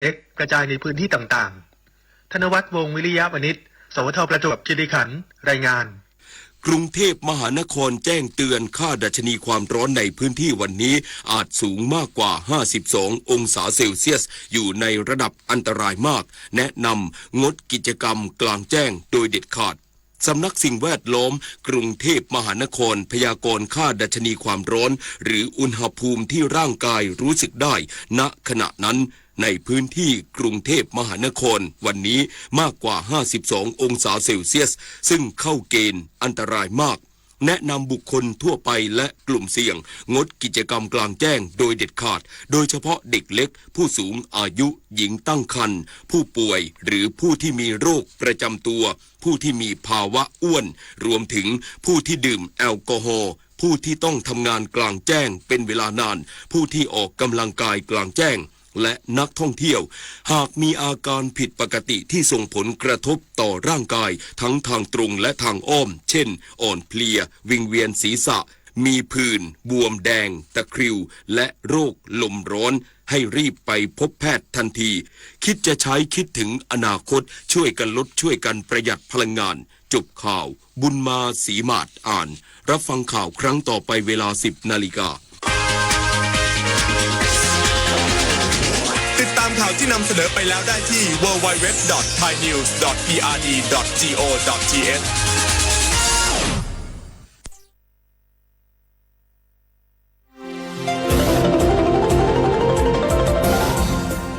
เล็กกระจายในพื้นที่ต่างๆ ธนวัฒน์ วงศ์วิริยะวณิช สวท ประจวบคีรีขันธ์ รายงาน กรุงเทพมหานครแจ้งเตือนค่าดัชนีความร้อนในพื้นที่วันนี้อาจสูงมากกว่า ห้าสิบสอง องศาเซลเซียส อยู่ในระดับอันตรายมาก แนะนำงดกิจกรรมกลางแจ้งโดยเด็ดขาด สำนักสิ่งแวดล้อมกรุงเทพมหานครพยากรณ์ค่าดัชนีความร้อน หรืออุณหภูมิที่ร่างกายรู้สึกได้ ณ ขณะนั้น ในพื้นที่กรุงเทพมหานครวันนี้มากกว่า ห้าสิบสอง องศาเซลเซียส ซึ่งเข้าเกณฑ์อันตรายมาก แนะนำบุคคลทั่วไปและกลุ่มเสี่ยง งดกิจกรรมกลางแจ้งโดยเด็ดขาด โดยเฉพาะเด็กเล็ก ผู้สูงอายุ หญิงตั้งครรภ์ ผู้ป่วย หรือผู้ที่มีโรคประจำตัว ผู้ที่มีภาวะอ้วน รวมถึงผู้ที่ดื่มแอลกอฮอล์ ผู้ที่ต้องทำงานกลางแจ้งเป็นเวลานาน ผู้ที่ออกกำลังกายกลางแจ้ง และนักท่องเที่ยว หากมีอาการผิดปกติที่ส่งผลกระทบต่อร่างกายทั้งทางตรงและทางอ้อม เช่น อ่อนเพลีย วิงเวียนศีรษะ มีผื่น บวมแดง ตะคริว และโรคลมร้อน ให้รีบไปพบแพทย์ทันที คิดจะใช้คิดถึงอนาคต ช่วยกันลดช่วยกันประหยัดพลังงาน จบข่าว บุญมาศรีหมาดอ่าน รับฟังข่าวครั้งต่อไปเวลา สิบนาฬิกา ติดตามข่าวที่นำเสนอไปแล้วได้ที่ ดับเบิลยู ดับเบิลยู ดับเบิลยู ดอท ไทยนิวส์ ดอท พีอาร์ดี ดอท จี โอ ดอท ที เอช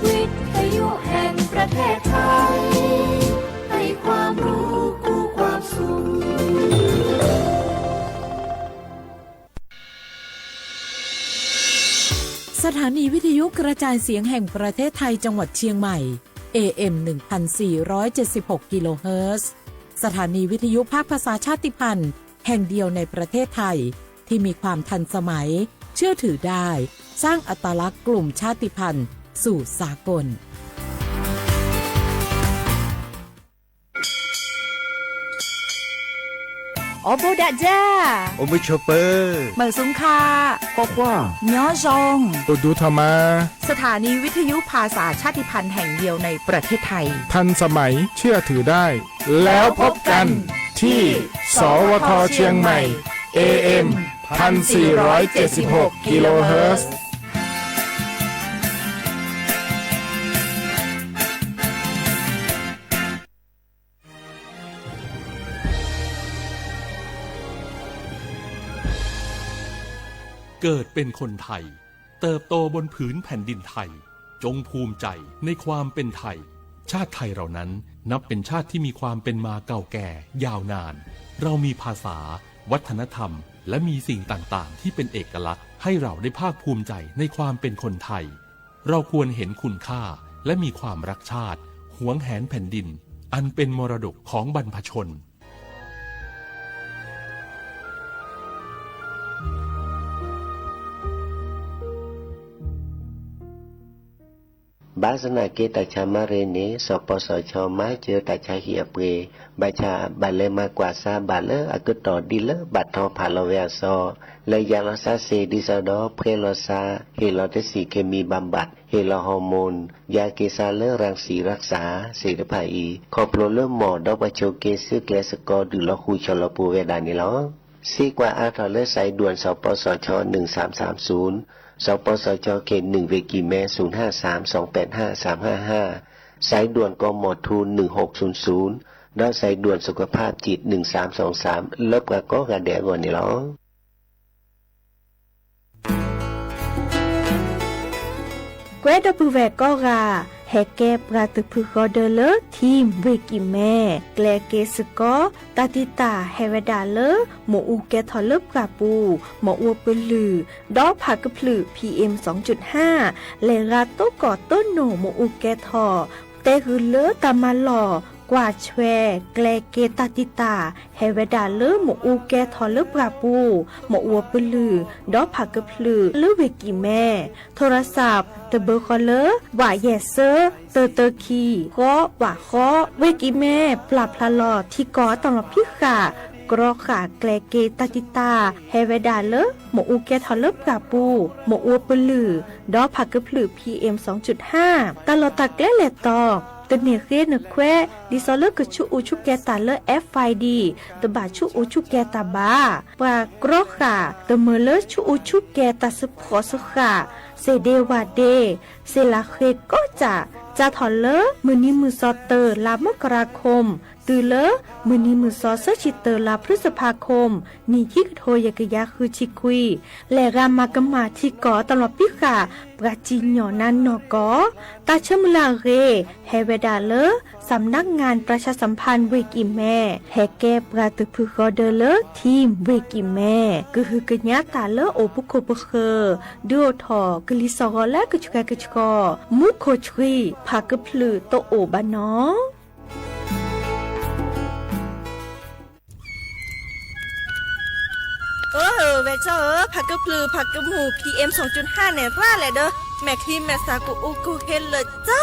วิทยุแห่งประเทศไทย ให้ความรู้คู่ความสุข สถานีวิทยุกระจายเสียงแห่งประเทศไทยจังหวัดเชียงใหม่ เอ เอ็ม หนึ่งพันสี่ร้อยเจ็ดสิบหก กิโลเฮิรตซ์ สถานีวิทยุภาคภาษาชาติพันธุ์แห่งเดียวในประเทศไทย ที่มีความทันสมัย เชื่อถือได้ สร้างอัตลักษณ์กลุ่มชาติพันธุ์สู่สากล အိၣ်ဘူးဒီးယၤ အိၣ်မုာ်ဆိးပၢၤ မုာ်ဆူၣ်ခါ ကွၢ်ကွၢ် ညီယီၣ် အိၣ်ဒူထီၣ်မး สถานีวิทยุภาษาชาติพันธุ์แห่งเดียวในประเทศไทย ทันสมัย เชื่อถือได้ แล้วพบกันที่ สวท เชียงใหม่ เอ เอ็ม พันสี่ร้อยเจ็ดสิบหก กิโลเฮิรตซ์ เกิดเป็นคนไทย เติบโตบนผืนแผ่นดินไทย จงภูมิใจในความเป็นไทย ชาติไทยเรานั้นนับเป็นชาติที่มีความเป็นมาเก่าแก่ยาวนาน เรามีภาษา วัฒนธรรม และมีสิ่งต่างๆ ที่เป็นเอกลักษณ์ ให้เราได้ภาคภูมิใจในความเป็นคนไทย เราควรเห็นคุณค่า และมีความรักชาติ หวงแหนแผ่นดิน อันเป็นมรดกของบรรพชน ဘၣ်ဆၣ်သနာ်က့ တၢ်ဆါမၤရ့န့ၣ် စီၤပီစီၤခၠီမၤစၢၤတၢ်ဆါဟံၣ်အပှ့ၤ, ဘၣ်ဆၣ်ဘၣ်လဲၤမၤကွၢ်ဆါဘၣ်လၢအကတီၢ်ဒ်လၢဘၣ်ထီဖးလီၤဝဲအစီ, လၢယၤလီၤဆါစ့ၢ်ဒ်သိးဒီး ဖှဲလီၤဆါ, ဟ့ၣ်လီၤတဆံး เคมีบำบัด, ဟ့ၣ်လီၤ ฮอร์โมน, ယၤက့ၤဆါလၢ รังสีรักษา သ့ၣ်တဖၣ်အံၤ ခီဖျိလၢမိၢ်ဒီးပှၤဆိးက့ဆူကျဲစကီဒုးလီၤဃုာ်ဆီၣ်လီၤပူၤဝဲဒၣ်န့ၣ်လီၤ. စ့ကွၢ်အါထီၣ်လၢ สายด่วน စီၤပီစီၤခၠီ หนึ่งสามสามศูนย์, စီၤပီစီၤခၠီ เขตหนึ่ง ဝ့ၢ်ကံၢ်မဲ ศูนย์ห้าสาม สองแปดห้า สามห้าห้า, สายด่วน กมท หนึ่งหกศูนย์ศูนย์ ဒီး สายด่วนสุขภาพจิต หนึ่งสามสองสาม လၢပှၤကိးဂၤဒဲးအဂီၢ်န့ၣ်လီၤ. ကွဲဒီပုၢ်ဝဲၢ်ကိးဂၤ ဟဲကဲပှၤသုးဖုဃီဒၢလၢ ထံ ဝ့ၢ်ကံၢ်မဲ ကျဲက့ၤစ့ၢ်ကီး တၢ်တံာ်တာ်ဟဲဝဲဒၣ်လၢ မ့ၣ်အူကဲထီၣ်လၢပှၢ်ပူၤ, မ့ၣ်အူပလုၢ်, ဒီးဖးကဖျၢၣ် PM สองจุดห้า လဲၤဂၤတိၢ်ကီၢ်တိၢ်နိၣ်မ့ၣ်အူကဲထီၣ်, တဲဃုာ်လၢတၢ်မၤလီၢ် ကွၢ်ဆွဲ ကျဲက့ၤတၢ်တံာ်တာ် ဟဲဝဲဒၣ်လၢမ့ၣ်အူကဲထီၣ်လၢပှၢ်ပူၤ, မ့ၣ်အူပလုၢ်, ဒီးဖးကဖျၢၣ် လၢဝ့ၢ်ကံၢ်မဲ, โทรศัพท์ တဘၢဃီလၢ ဝးယဲၢ်ဆၢ သၢသၢခံ ဃီ ဝးဃီ, ဝ့ၢ်ကံၢ်မဲ ပျၢ်ဖျါလီၤထံကီၢ်အတၢ်လီၤဖံးဃာ်, က ဒီးတၢ်ကဲထီၣ်သးလၢပှၤကိးဂၤဒဲးအဂီၢ်န့ၣ် ကြီဃာ်ကျဲက့ၤတၢ်တံာ်တာ် ဟဲဝဲဒၣ်လၢ မ့ၣ်အူကဲထီၣ်လၢပှၢ်ပူၤ, မ့ၣ်အူပလုၢ်, ဒီးဖးကဖျုး PM စူၣ်ဟၣ်, တၢ်လီၢ်တၢ်ကျဲလဲၤတီၤ တန့ၢ်ဃ့နခွဲး ဒ်သိးလၢကဆူးအူဆူၣ်ကဲၤတၢ်လၢ FID တဘၣ်ဆူးအူဆူၣ်ကဲၤတၢ်ဘၣ်. ပှၤကြီဃာ် တမၢလၢဆူးအူဆူၣ်ကဲၤတၢ်စ့ၢ်ကီးစ့ၢ်ကီး, စ့ၢ်ဒ့ဝၣ်ဒ့, စ့ၢ်လၤဃ့ကိးကၢ်, စးထီၣ်လၢမုၢ်နံၤမုၢ်သီတၢ လါမကရၤခိၣ် တုၤလၢ မုၢ်နံၤမုၢ်သီဆၢဆံတၢ လါဖုစဖါခိၣ် နံၣ်ခံကထိယဲၢ်ကယၤဃုဆံခွံ, လဲၤဂၤမၤကမၣ်ထံကီၢ်တၢ်လီၢ်ပံးဃာ် ပှၤစံၣ်ညီၣ်နါနီၢ်ကီၢ်, တၢ်ဆၢမုၢ်လၢ်အဂ့ၤ ဟဲဝဲဒၣ်လၢ สำนักงานประชาสัมพันธ์ ဝ့ၢ်ကံၢ်မဲ ဟဲကဲပှၤသုးဖုၣ်ဃီဒၢလၢ ထံ ဝ့ၢ်ကံၢ်မဲ ကဟုကညးတၢ်လၢအိၣ်ပခိၣ်ပဃၢၤ ဒုးအိၣ်ထီၣ်ကလံၤစိးဂီၤလၢကဆှဲကဆှီ မူခိၣ်ဆှံ ဖးကဖျုးတအိၣ်ဘၣ်နီၤ. အၢ ဝဲၢ်ကၠီဧၢ, ဖးကဖျုးဖးကမူၣ် PM စူၣ်ဟၣ်န့ၣ် ရၣ်လဲၣ်ဒီး မဲာ်ချံမဲာ်သၣ်ကအိၣ်ကဟ့လၢာ်ကၠီ.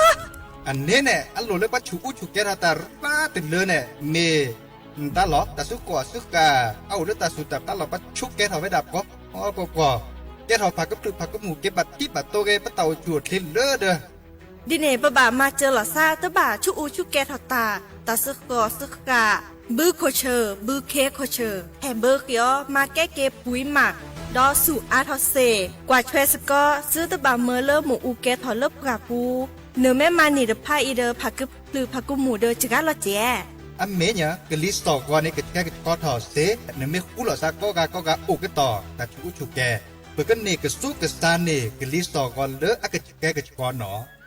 အန့ၣ်န့ၣ် အလိၣ်လၢပှၤဆူးအူဆူၣ်ကဲထီၣ်တၢ်ရၣ်တုၤလၢန့ၣ် မ့ၢ် တၢ်လီၢ်တၢ်စုကဝဲၤစုဃာ် အအိၣ်လၢတၢ်စူၢ်တၢ်ပျၢ်လီၤ ပှၤဆူးကဲထီၣ်ဝဲဒၣ်ပှီၢ်ပှီၢ်ပှီၢ်, ကဲထီၣ်ဖးကဖျုးဖးကမူၣ်က့ၤဘၣ်တံၢ်ဘၣ်တိၤဂ့ၤ ပတၢ်အိၣ်ဆူၣ်အိၣ်ချ့လၢဒီး ဒ်န့ၣ် ပဘၣ်မၤစၢၤလီၤသး တဘၣ်ဆူးအူဆူၣ်ကဲထီၣ်တၢ် တၢ်စုကဝဲၤစုဃာ် ဘုခိၣ်ဆၢ ဘုခ့ခိၣ်ဆၢ ဟဲဘၢဃ့အီၤ မၤကဲက့ၤပှံၤမး ဒီးဆူၣ်အါထီၣ်စ့ၢ် ကွၢ်ထွဲစ့ၢ်ကီး သုတဘၣ်မၢလၢမ့ၣ်အူကဲထီၣ်လၢပှၢ်ပူၤ, နမ့ၢ်မၤန့ၢ်တဖၣ်အံၤဒီး ဖးကဖျုးဖးကမူၣ်ဒီးစှၤလီၤစဲး. အမ့ၢ်ညါ ကလံၤစိးဂီၤန့ၣ် ကဆှဲကဆှီထီၣ်စ့ၢ်, နမ့ၢ်ဃူလိာ်သးကိးဂၤကိးဂၤအိၣ်ကတီၢ် တၢ်ဆူးအူဆူၣ်ကဲၤ, ပကန့ၢ်ကဆူးကဆါန့ၢ် ကလံၤစိးဂီၤလၢအကဆှဲကဆှီနီၤ.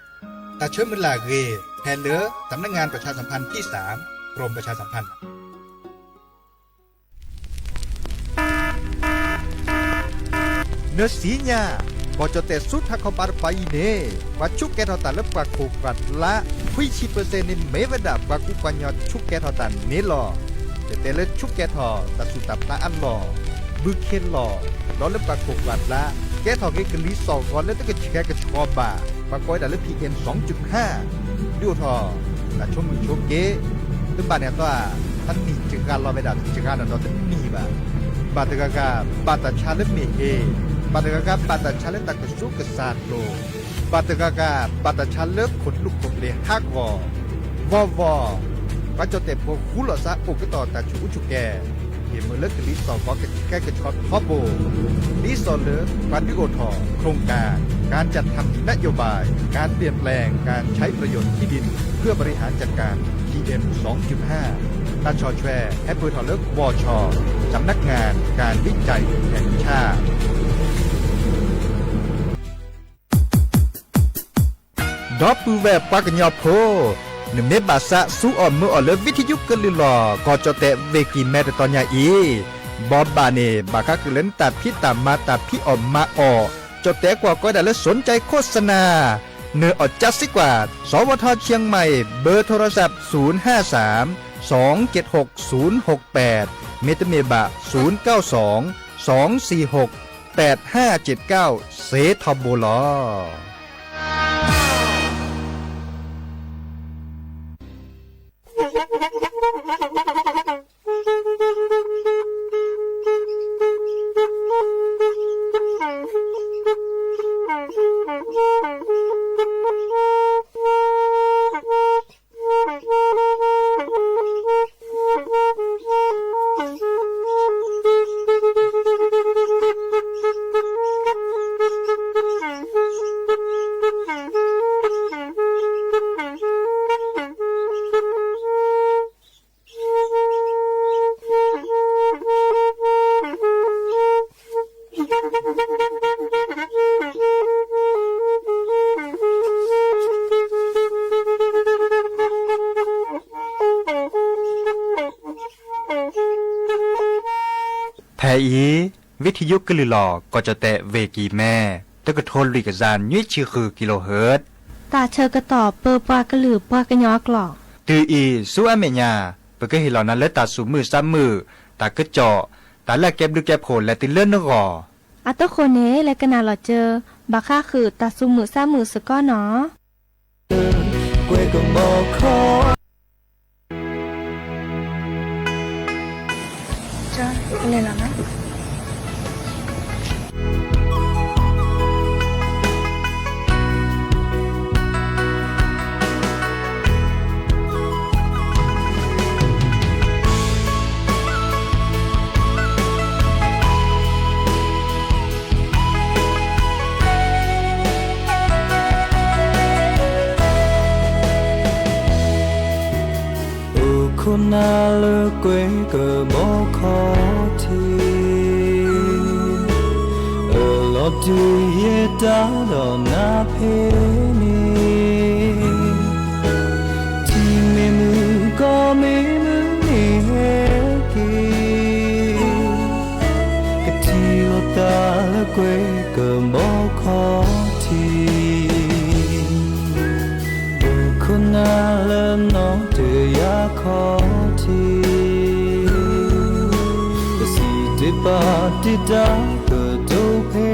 တၢ်ဆၢမုၢ်လၢ်အဂ့ၤ ဟဲလၢ สำนักงานประชาสัมพันธ์ที่สาม กรมประชาสัมพันธ์ နသ့ၣ်ညါ, ကီၢ်ကၠီၣ်တဲၣ်ဆူထးခီပၤတပၤအံၤန့ၣ် ပှၤဆူးကဲထီၣ်တၢ်လၢပှၢ်ခိၣ်ပှၢ်လါ ခွံဆံပၢၢ်စဲၣ်န့ၣ် မ့ၢ်ဝဲဒၣ်ပှၤကူပှၤကညီဆူးကဲထီၣ်တၢ်န့ၣ်လီၤ. တဲတဲလၢဆူးကဲထီၣ်တၢ်စူၣ်တၢ်ပျၢ်အလီၢ်, ဘုခ့လီၢ်, ဒီးလၢပှၢ်ခိၣ်ပှၢ်လါ ကဲထီၣ်က့ၤကလံၤစိးဂီၤလၢတကဆှဲကဆှီဘၣ်, ပှၤကိးဝဲဒၣ်လၢ PM စူၣ်ဟၣ်, ဒုးအိၣ်ထီၣ် တၢ်ဆိမိၣ်ဆိက့, တဘၣ်န့ၣ်အသီဧါ, တနံၣ်စှၤလီၤဝဲဒၣ် စှၤနီၢ်ဒီးတနံၣ်ဘၣ်. ဘၣ်တဂၤဂၤ ဘၣ်တၢ်ဆါလၢမ့ၢ်ဟ့, ဘၣ်တဂၤဂၤ ဘၣ်တၢ်ဆါလၢတၢ်ကဆူးကဆါလိၤ, ဘၣ်တဂၤဂၤ ဘၣ်တၢ်ဆါလၢခိၣ်လူၢ်ခိၣ်ဘျ့းဟးဂီၤ, ဂီၢ်ဂီၢ် ပှၤကၠီၣ်တဲၣ်ဖိဃူလိာ်သးအိၣ်ကတီၢ်တၢ်ဆူးအူဆူၣ်ကဲၤ, ဟ့ၣ်မ့ၢ်လၢကလံၤစိးဂီၤကဆှဲကဆှီထီဘိ, ဒ်သိးလၢပှၤဒုးအိၣ်ထီၣ် โครงการ การจัดทำนโยบาย การเปลี่ยนแปลงการใช้ประโยชน์ที่ดินเพื่อบริหารจัดการ PM สองจุดห้า တၢ်ဆီၣ်ထွဲဟဲပၢၢ်ထီၣ်လၢကဝီၤဆီၣ် สำนักงานการวิจัยแห่งชาติ ဒီပုၢ်ဝဲၢ်ပှၤကညီဖိ, နမ့ၢ်ဘၣ်သးစူအီၣ်မၢအီၣ်လၢ ဝံထယုကလုၢ်လီၢ် ကီၢ်ကၠီၣ်တဲၣ်ဝ့ၢ်ကံၢ်မဲတတီၤညါအံၤ, ဘီဘၣ်န့ၣ် ဘၣ်ဃးဃုာ်လၢနတၢ်ဖံးတၢ်မၤတၢ်ဖံးအီၣ်မၤအီၣ်, ကၠီၣ်တဲၣ်ကွၢ်ကိးဝဲဒၣ်လၢ สนใจโฆษณา နၢၤအီၣ်ကၠၢစ့ကွၢ် สวท เชียงใหม่ เบอร์โทรศัพท์ ศูนย์ห้าสาม สองเจ็ดหก ศูนย์หกแปด မ့တမ့ၢ်ဘၣ် ศูนย์เก้าสอง สองสี่หก แปดห้าเจ็ดเก้า စ့ထီဘိလီၤ. ဖဲအံၤ ဝံထယုကလုၢ်လီၢ် ကီၢ်ကၠီၣ်တဲၣ်ဝ့ၢ်ကံၢ်မဲ တကထိလွံၢ်ကယၤနွံဆံဃု kilohertz တၢ်ဆၢကတီၢ်ပၢပှၤကလုာ်ပှၤကညီအကျိာ်, တုၤအံၤဆူအမဲာ်ညါ ပကဟ့ၣ်လီၤနၤလၢတၢ်သူၣ်မုာ်သးမုာ်, တၢ်ကစီၣ်, တၢ်လၢအကဲဘျုးကဲဖှိၣ်လဲၤတုၤလၢနဂီၢ်, အတဃိန့ၣ် လဲၤကနၣ်လီၤစၢၤ ဘၣ်ဃးဃုာ်တၢ်သူၣ်မုာ်သးမုာ်စ့ၢ်ကီးနီၤ. ကွဲကမီၤခီ ဝံ ကလဲၤလီၤနီၤ. အိၣ်ခိးနၤလၢကွဲကဘီခီၣ်ထံး, အလီၤတူာ်ယဲတၢ်ဒီးနၤဖဲန့ၣ်, ထံမ့ၢ်မုၢ်ကီၢ်မ့ၢ်မုၢ်န့ၣ်ဟဲက့ၤ, ကထံၣ်လိာ်သးလၢကွဲကဘီခီၣ်ထံး, အိၣ်ခိးနၤလၢနီၢ်တယၢ်ခီၣ်ထံး, ပစံးတ့ၢ်ပာ်တ့ၢ်တၢ်ကတိၤဖဲ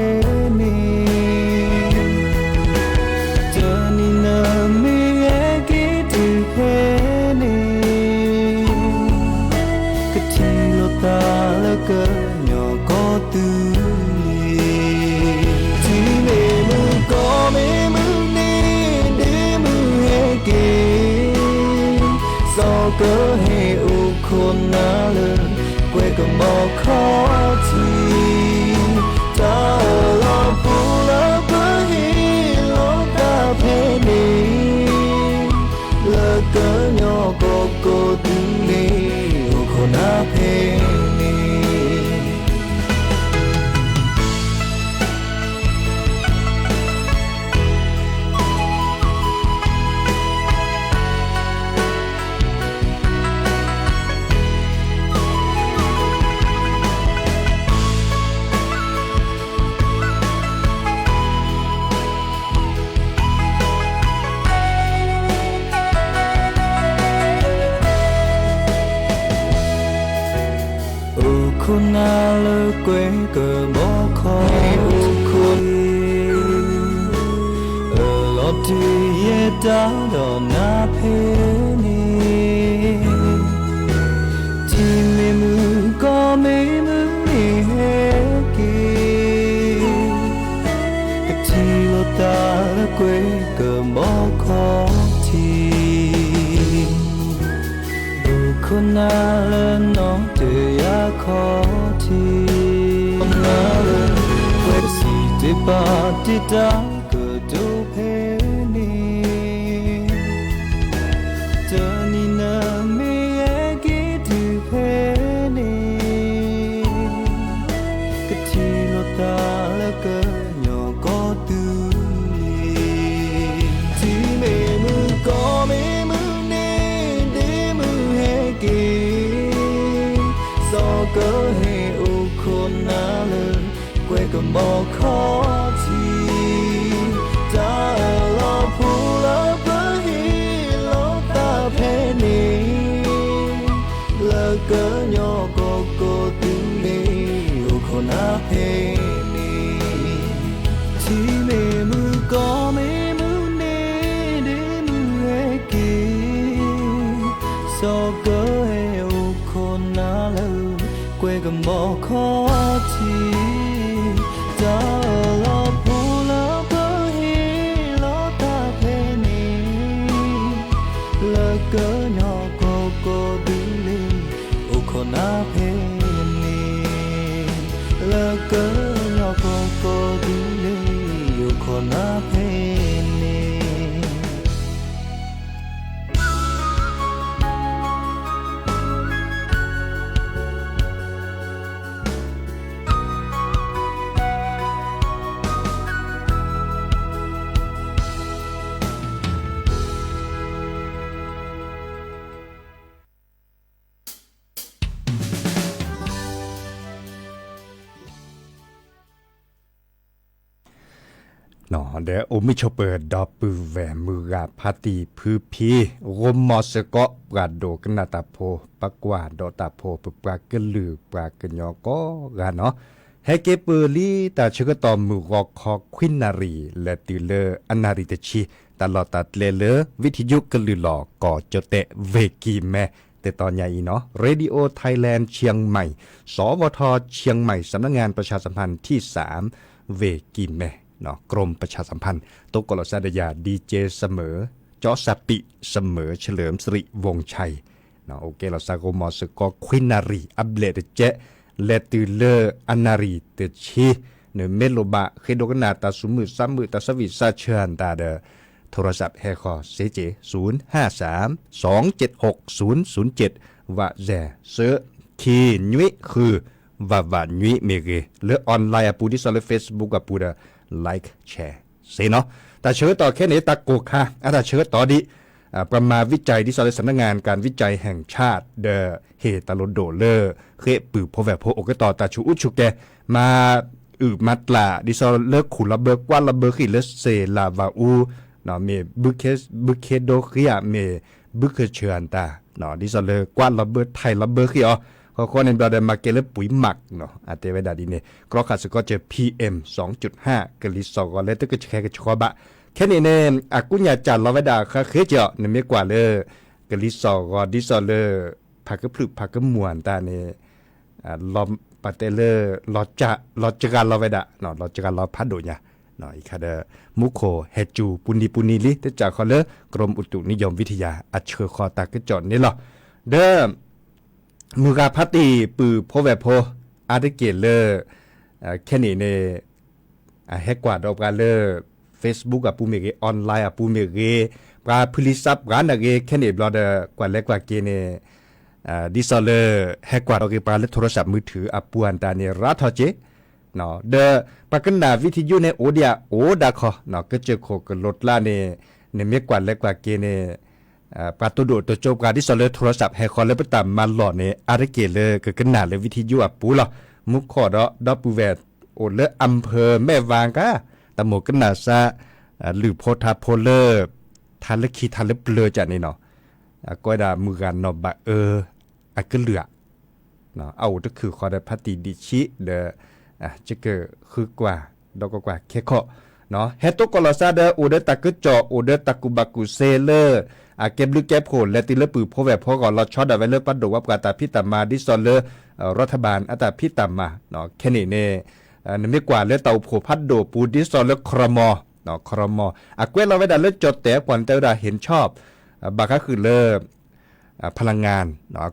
န့ၣ်, တနံၤနမ့ၢ်ဟဲက့ၤတုၤဖဲန့ၣ်, ကထံၣ်လိာ်သးလၢကညီကီၢ်သူလ့ၤ, ထံမ့ၢ်မုၢ်ကီၢ်မ့ၢ်မုၢ်န့ၣ် ဒ့မုၢ်ဟဲက့ၤ, စီၤကဟဲအိၣ်ခိးနၤလၢ ကွဲကဘီခီၣ်ထံး, တၢ်အၢၣ်လီၤပူၤလၢပဟ့ၣ်လီၤသးဖဲန့ၣ်, လၢကညီကီၢ်ကီၢ်သူလ့ၤ အိၣ်ခိးနၤဖဲန့ၣ်. အိၣ်ခိးနၤလၢကွဲကဘီခီၣ်ထံး, အလီၤတူာ်ယဲတၢ်ဒီးနၤဖဲန့ၣ်, ထံမ့ၢ်မုၢ်ကီၢ်မ့ၢ်မုၢ်န့ၣ်ဟဲက့ၤ, ကထံၣ်လိာ်သးလၢကွဲကဘီခီၣ်ထံး, အိၣ်ခိးနၤလၢနီၢ်တယၢ်ခီၣ်ထံး, ကွဲစံးတ့ၢ်ပာ်တ့ၢ်တၢ်ကတိၤဖဲန့ၣ်, တနံၤနမ့ၢ်ဟဲက့ၤတုၤဖဲန့ၣ်, ကထံၣ်လိာ်သးလၢကညီကီၢ်သူလ့ၤ, ထံမ့ၢ်မုၢ်ကီၢ်မ့ၢ်မုၢ်န့ၣ် ဒ့မုၢ်ဟဲက့ၤ, စီၤကဟဲအိၣ်ခိးနၤလၢ ကွဲကဘီခီၣ်ထံး, တၢ်အၢၣ်လီၤပူၤလၢပဟ့ၣ်လီၤသးဖဲန့ၣ်, လၢကညီကီၢ်ကီၢ်သူလ့ၤ အိၣ်ခိးနၤဖဲန့ၣ်, ထံမ့ၢ်မုၢ်ကီၢ်မ့ၢ်မုၢ်န့ၣ် ဒ့မုၢ်ဟဲက့ၤ, စီၤကဟဲအိၣ်ခိးနၤလၢ ကွဲကဘီခီၣ်ထံး, တၢ်အၢၣ်လီၤပူၤလၢပဟ့ၣ်လီၤသးဖဲန့ၣ်, လၢကညီကီၢ်ကီၢ်သူလ့ၤ အိၣ်ခိးနၤဖဲန့ၣ်, လၢကညီကီၢ်ကီၢ်သူလ့ၤ အိၣ်ခိးနၤဖဲန့ၣ်. ဒီးအိၣ်မုာ်ဆိးပၢၤ ဒီပုၢ်ဝဲၢ်မုၢ်ဂၤဖါတံၢ်ဖုဖံ, ဂီၤမီၤစ့ၢ်ကီး ပှၤဒိကနၣ်တၢ်ဖိ, ပှၤကွၢ်ဒီးတၢ်ဖိ, ပပှၤကလုာ်ပှၤကညီကိးဂၤနီၤ, ဟဲက့ၤပၢၢ်လံတၢ်ဆၢကတီၢ်မုၢ်ဂီၤခီခွံနၣ်ရံၣ် လဲၤတုၤလၢအနၣ်ရံၣ်တဆံ, တၢ်လီၢ်တၢ်ကျဲလၢ ဝံထံယိကလုာ်လီၤ ကီၢ်ကၠီၣ်တဲၣ် ဝ့ၢ်ကံၢ်မဲ တတီၤညါအံၤနီၤ Radio Thailand เชียงใหม่ สวท เชียงใหม่ สำนักงานประชาสัมพันธ์ที่สาม เวกิแม กรมประชาสัมพันธ์ သုးကိးလီၤစၢ်ဒီးယၤ DJ เสมอ จอสปี เสมอ เฉลิมสิริ วงศ์ชัย အိၣ်ကဲလီၤစၢ်ဂီၤမီၤစ့ၢ်ကီး ခွံနၣ်ရံၣ် အဘျဲၣ်တကဲး လဲၤတုၤလၢ အနၣ်ရံၣ်တဆံ နမ့ၢ်လိၣ်ဘၣ်ဃ့ဒိကနၣ်တၢ်သူၣ်မုာ်သးမုာ် တၢ်ဆၢဝံၣ်သးဆၢအတၢ်ဒီး โทรศัพท์ ဟဲဃီၤစ့ၢ်ကီး ศูนย์ห้าสามสองเจ็ดหกศูนย์ศูนย์เจ็ด ဝးစဲး ဆၢ ခံနွံဃု ဝးဝးနွံမ့ၢ်ဂ့ၤ လၢ online အပူၤ ဒ်သိးလၢ Facebook အပူၤဒီး like share စ့ၢ်နီၤ တၢ်ဆၢကတီၢ်ခဲန့ၣ် တၢ်ကိၢ်ခါ အတၢ်ဆၢကတီၢ်ဒ် ပှၤမၤဝံကၠဲး ဒ်သိးလၢ สำนักงานการวิจัยแห่งชาติ ဒီး ဟ့ၣ်တၢ်လိၣ်ဒိၣ်လၢ ဃ့ၢ်ပုၢ်ဖိဝဲၢ်ဖိအိၣ်ကတီၢ်တၢ်ဆူးအူဆူးကဲ မၤအုၣ်မၤတြၢ် ဒ်သိးလၢခူၣ်လီၤဘၢကွၢ်လီၤဘၢဃံၣ်လၢစ့ၢ်လၢ်ဝၤအူ မ့ၢ်ဘုခ့ဒိဃံဧါ မ့ၢ်ဘုခ့ဆၢအတၢ် ဒ်သိးလၢကွၢ်လီၤဘၢထံၣ်လီၤဘၢဃံၣ်အီၤ ဃီဃီန့ၣ်ဘျီဒီး မၤကဲလၢပှံၤမး အတဲဝဲဒၣ်ဒ်န့ၣ် ကြီခးစ့ၢ်ကီးစၢၤ PM စံးကၠိၣ်ဟး ကလံၤစိးဂီၤလၢတကဆှဲကဆှီဘၣ် ခဲန့ၣ်န့ၣ် အကူညၣ်စၢ်လီၤဝဲဒၣ်ဃးဃ့ကီး နမ့ၢ်ကွၢ်လၢ ကလံၤစိးဂီၤဒ်သိးလၢ ဖးကဖျုးဖးကမူၣ်အတၢ်န့ၣ် ပတဲလၢ လီၤစှၤလီၤဝဲဒၣ် လီၤစှၤလီၤဖးဒိၣ်ညါ အံၤခါဒီး မူခိၣ်ဟဲစူၤပူၤနံၤပူၤနံၤလံ တစးဃီလၢ กรมอุตุนิยมวิทยา အဆှၢဃီၤတၢ်ကစီၣ်န့ၣ်လီၤ. ဒီး မုၢ်ဂၤဖါတံၢ်ပုၢ်ဖိဝဲၢ်ဖိ အါတက့ၢ်လၢ ခဲန့ၣ်န့ၣ် ဟဲကွၢ်ဒီးပှၤလၢ Facebook အပူၤမ့ၢ်ဂ့ၤ online အပူၤမ့ၢ်ဂ့ၤ ပှၤဖုလံာ်စးပှၤန့ၣ်ဂ့ၤ ခဲန့ၣ်ဘျီဒီး ကွၢ်လဲၤကွၢ်က့ၤန့ၣ် ဒ်သိးလၢ ဟဲကွၢ်ဒီးက့ၤပှၤလၢ โทรศัพท์มือถือ အပူၤအတၢ်န့ၣ် ရၤထီၣ်က့ၤ ဒီးပှၤကနၣ် วิทยุ န့ၣ် အိၣ်ဒံးအိၣ်ဒၣ်ခီ ကစၢၢ်ခိၣ်ကလိၤကျါန့ၣ် နမ့ၢ်ကွၢ်လဲၤကွၢ်က့ၤန့ၣ် ပှၤတိၢ်ဒိၣ်တိၢ်ကၠိပှၤဒ်သိးလၢ โทรศัพท์ ဟဲဃီၤလၢပတၢ်မၤလီၢ်န့ၣ် အါတက့ၢ်လၢကကနၣ်လၢ วิทยุ အပူၤလီၤ. မူခိၣ်ဒီး ဒီပုၢ်ဝဲၢ်အိၣ်လၢ อำเภอแม่วาง ကါ တၢ်မိၣ်ကနၣ်စး လုၢ်ဖိထါဖိလၢ ထါလၢခံထါလၢပျၢၤကၢ်န့ၣ်နီၤ ကိးဝဲဒၣ်မုၢ်ဂၤနီၢ်ဘၣ်အၢ အကလုၢ်ဧါ အအိၣ်တခုၣ်ဃီဒီးဖါတံၢ်ဒံးဆံးဒီး ကကဃုကွၢ် ဒီးကကွၢ်ခဲခီၣ် ဟဲတိကိးလီၤစၢ်ဒီး အိၣ်ဒီးတၢ်ကစီၣ် အိၣ်ဒီးတၢ်ကူၣ်ဘၣ်ကူၣ်သ့လၢ အကဲဘျုးကဲဖှိၣ် လဲၤတုၤလၢပုၢ်ဖိဝဲၢ်ဖိဂီၢ် လီၤဆီဒၣ်ဝဲလၢပှၤဒိၣ်ဝးပှၤတၢ်ဖံးတၢ်မၤ ဒ်သိးလၢ รัฐบาล အတၢ်ဖံးတၢ်မၤ ခဲန့ၣ်န့ၣ် နမ့ၢ်ကွၢ်လၢတၢ်အိၣ်ဖှိၣ်ဖးဒိၣ်ပူၤ ဒ်သိးလၢ ครม. ครม. အကွဲးလီၤဝဲဒၣ်လၢကၠီၣ်တဲၣ် ပှၤန့ၣ်တဲဝဲဒၣ် เห็นชอบ ဘၣ်ဃးဃုာ်လၢ พลังงาน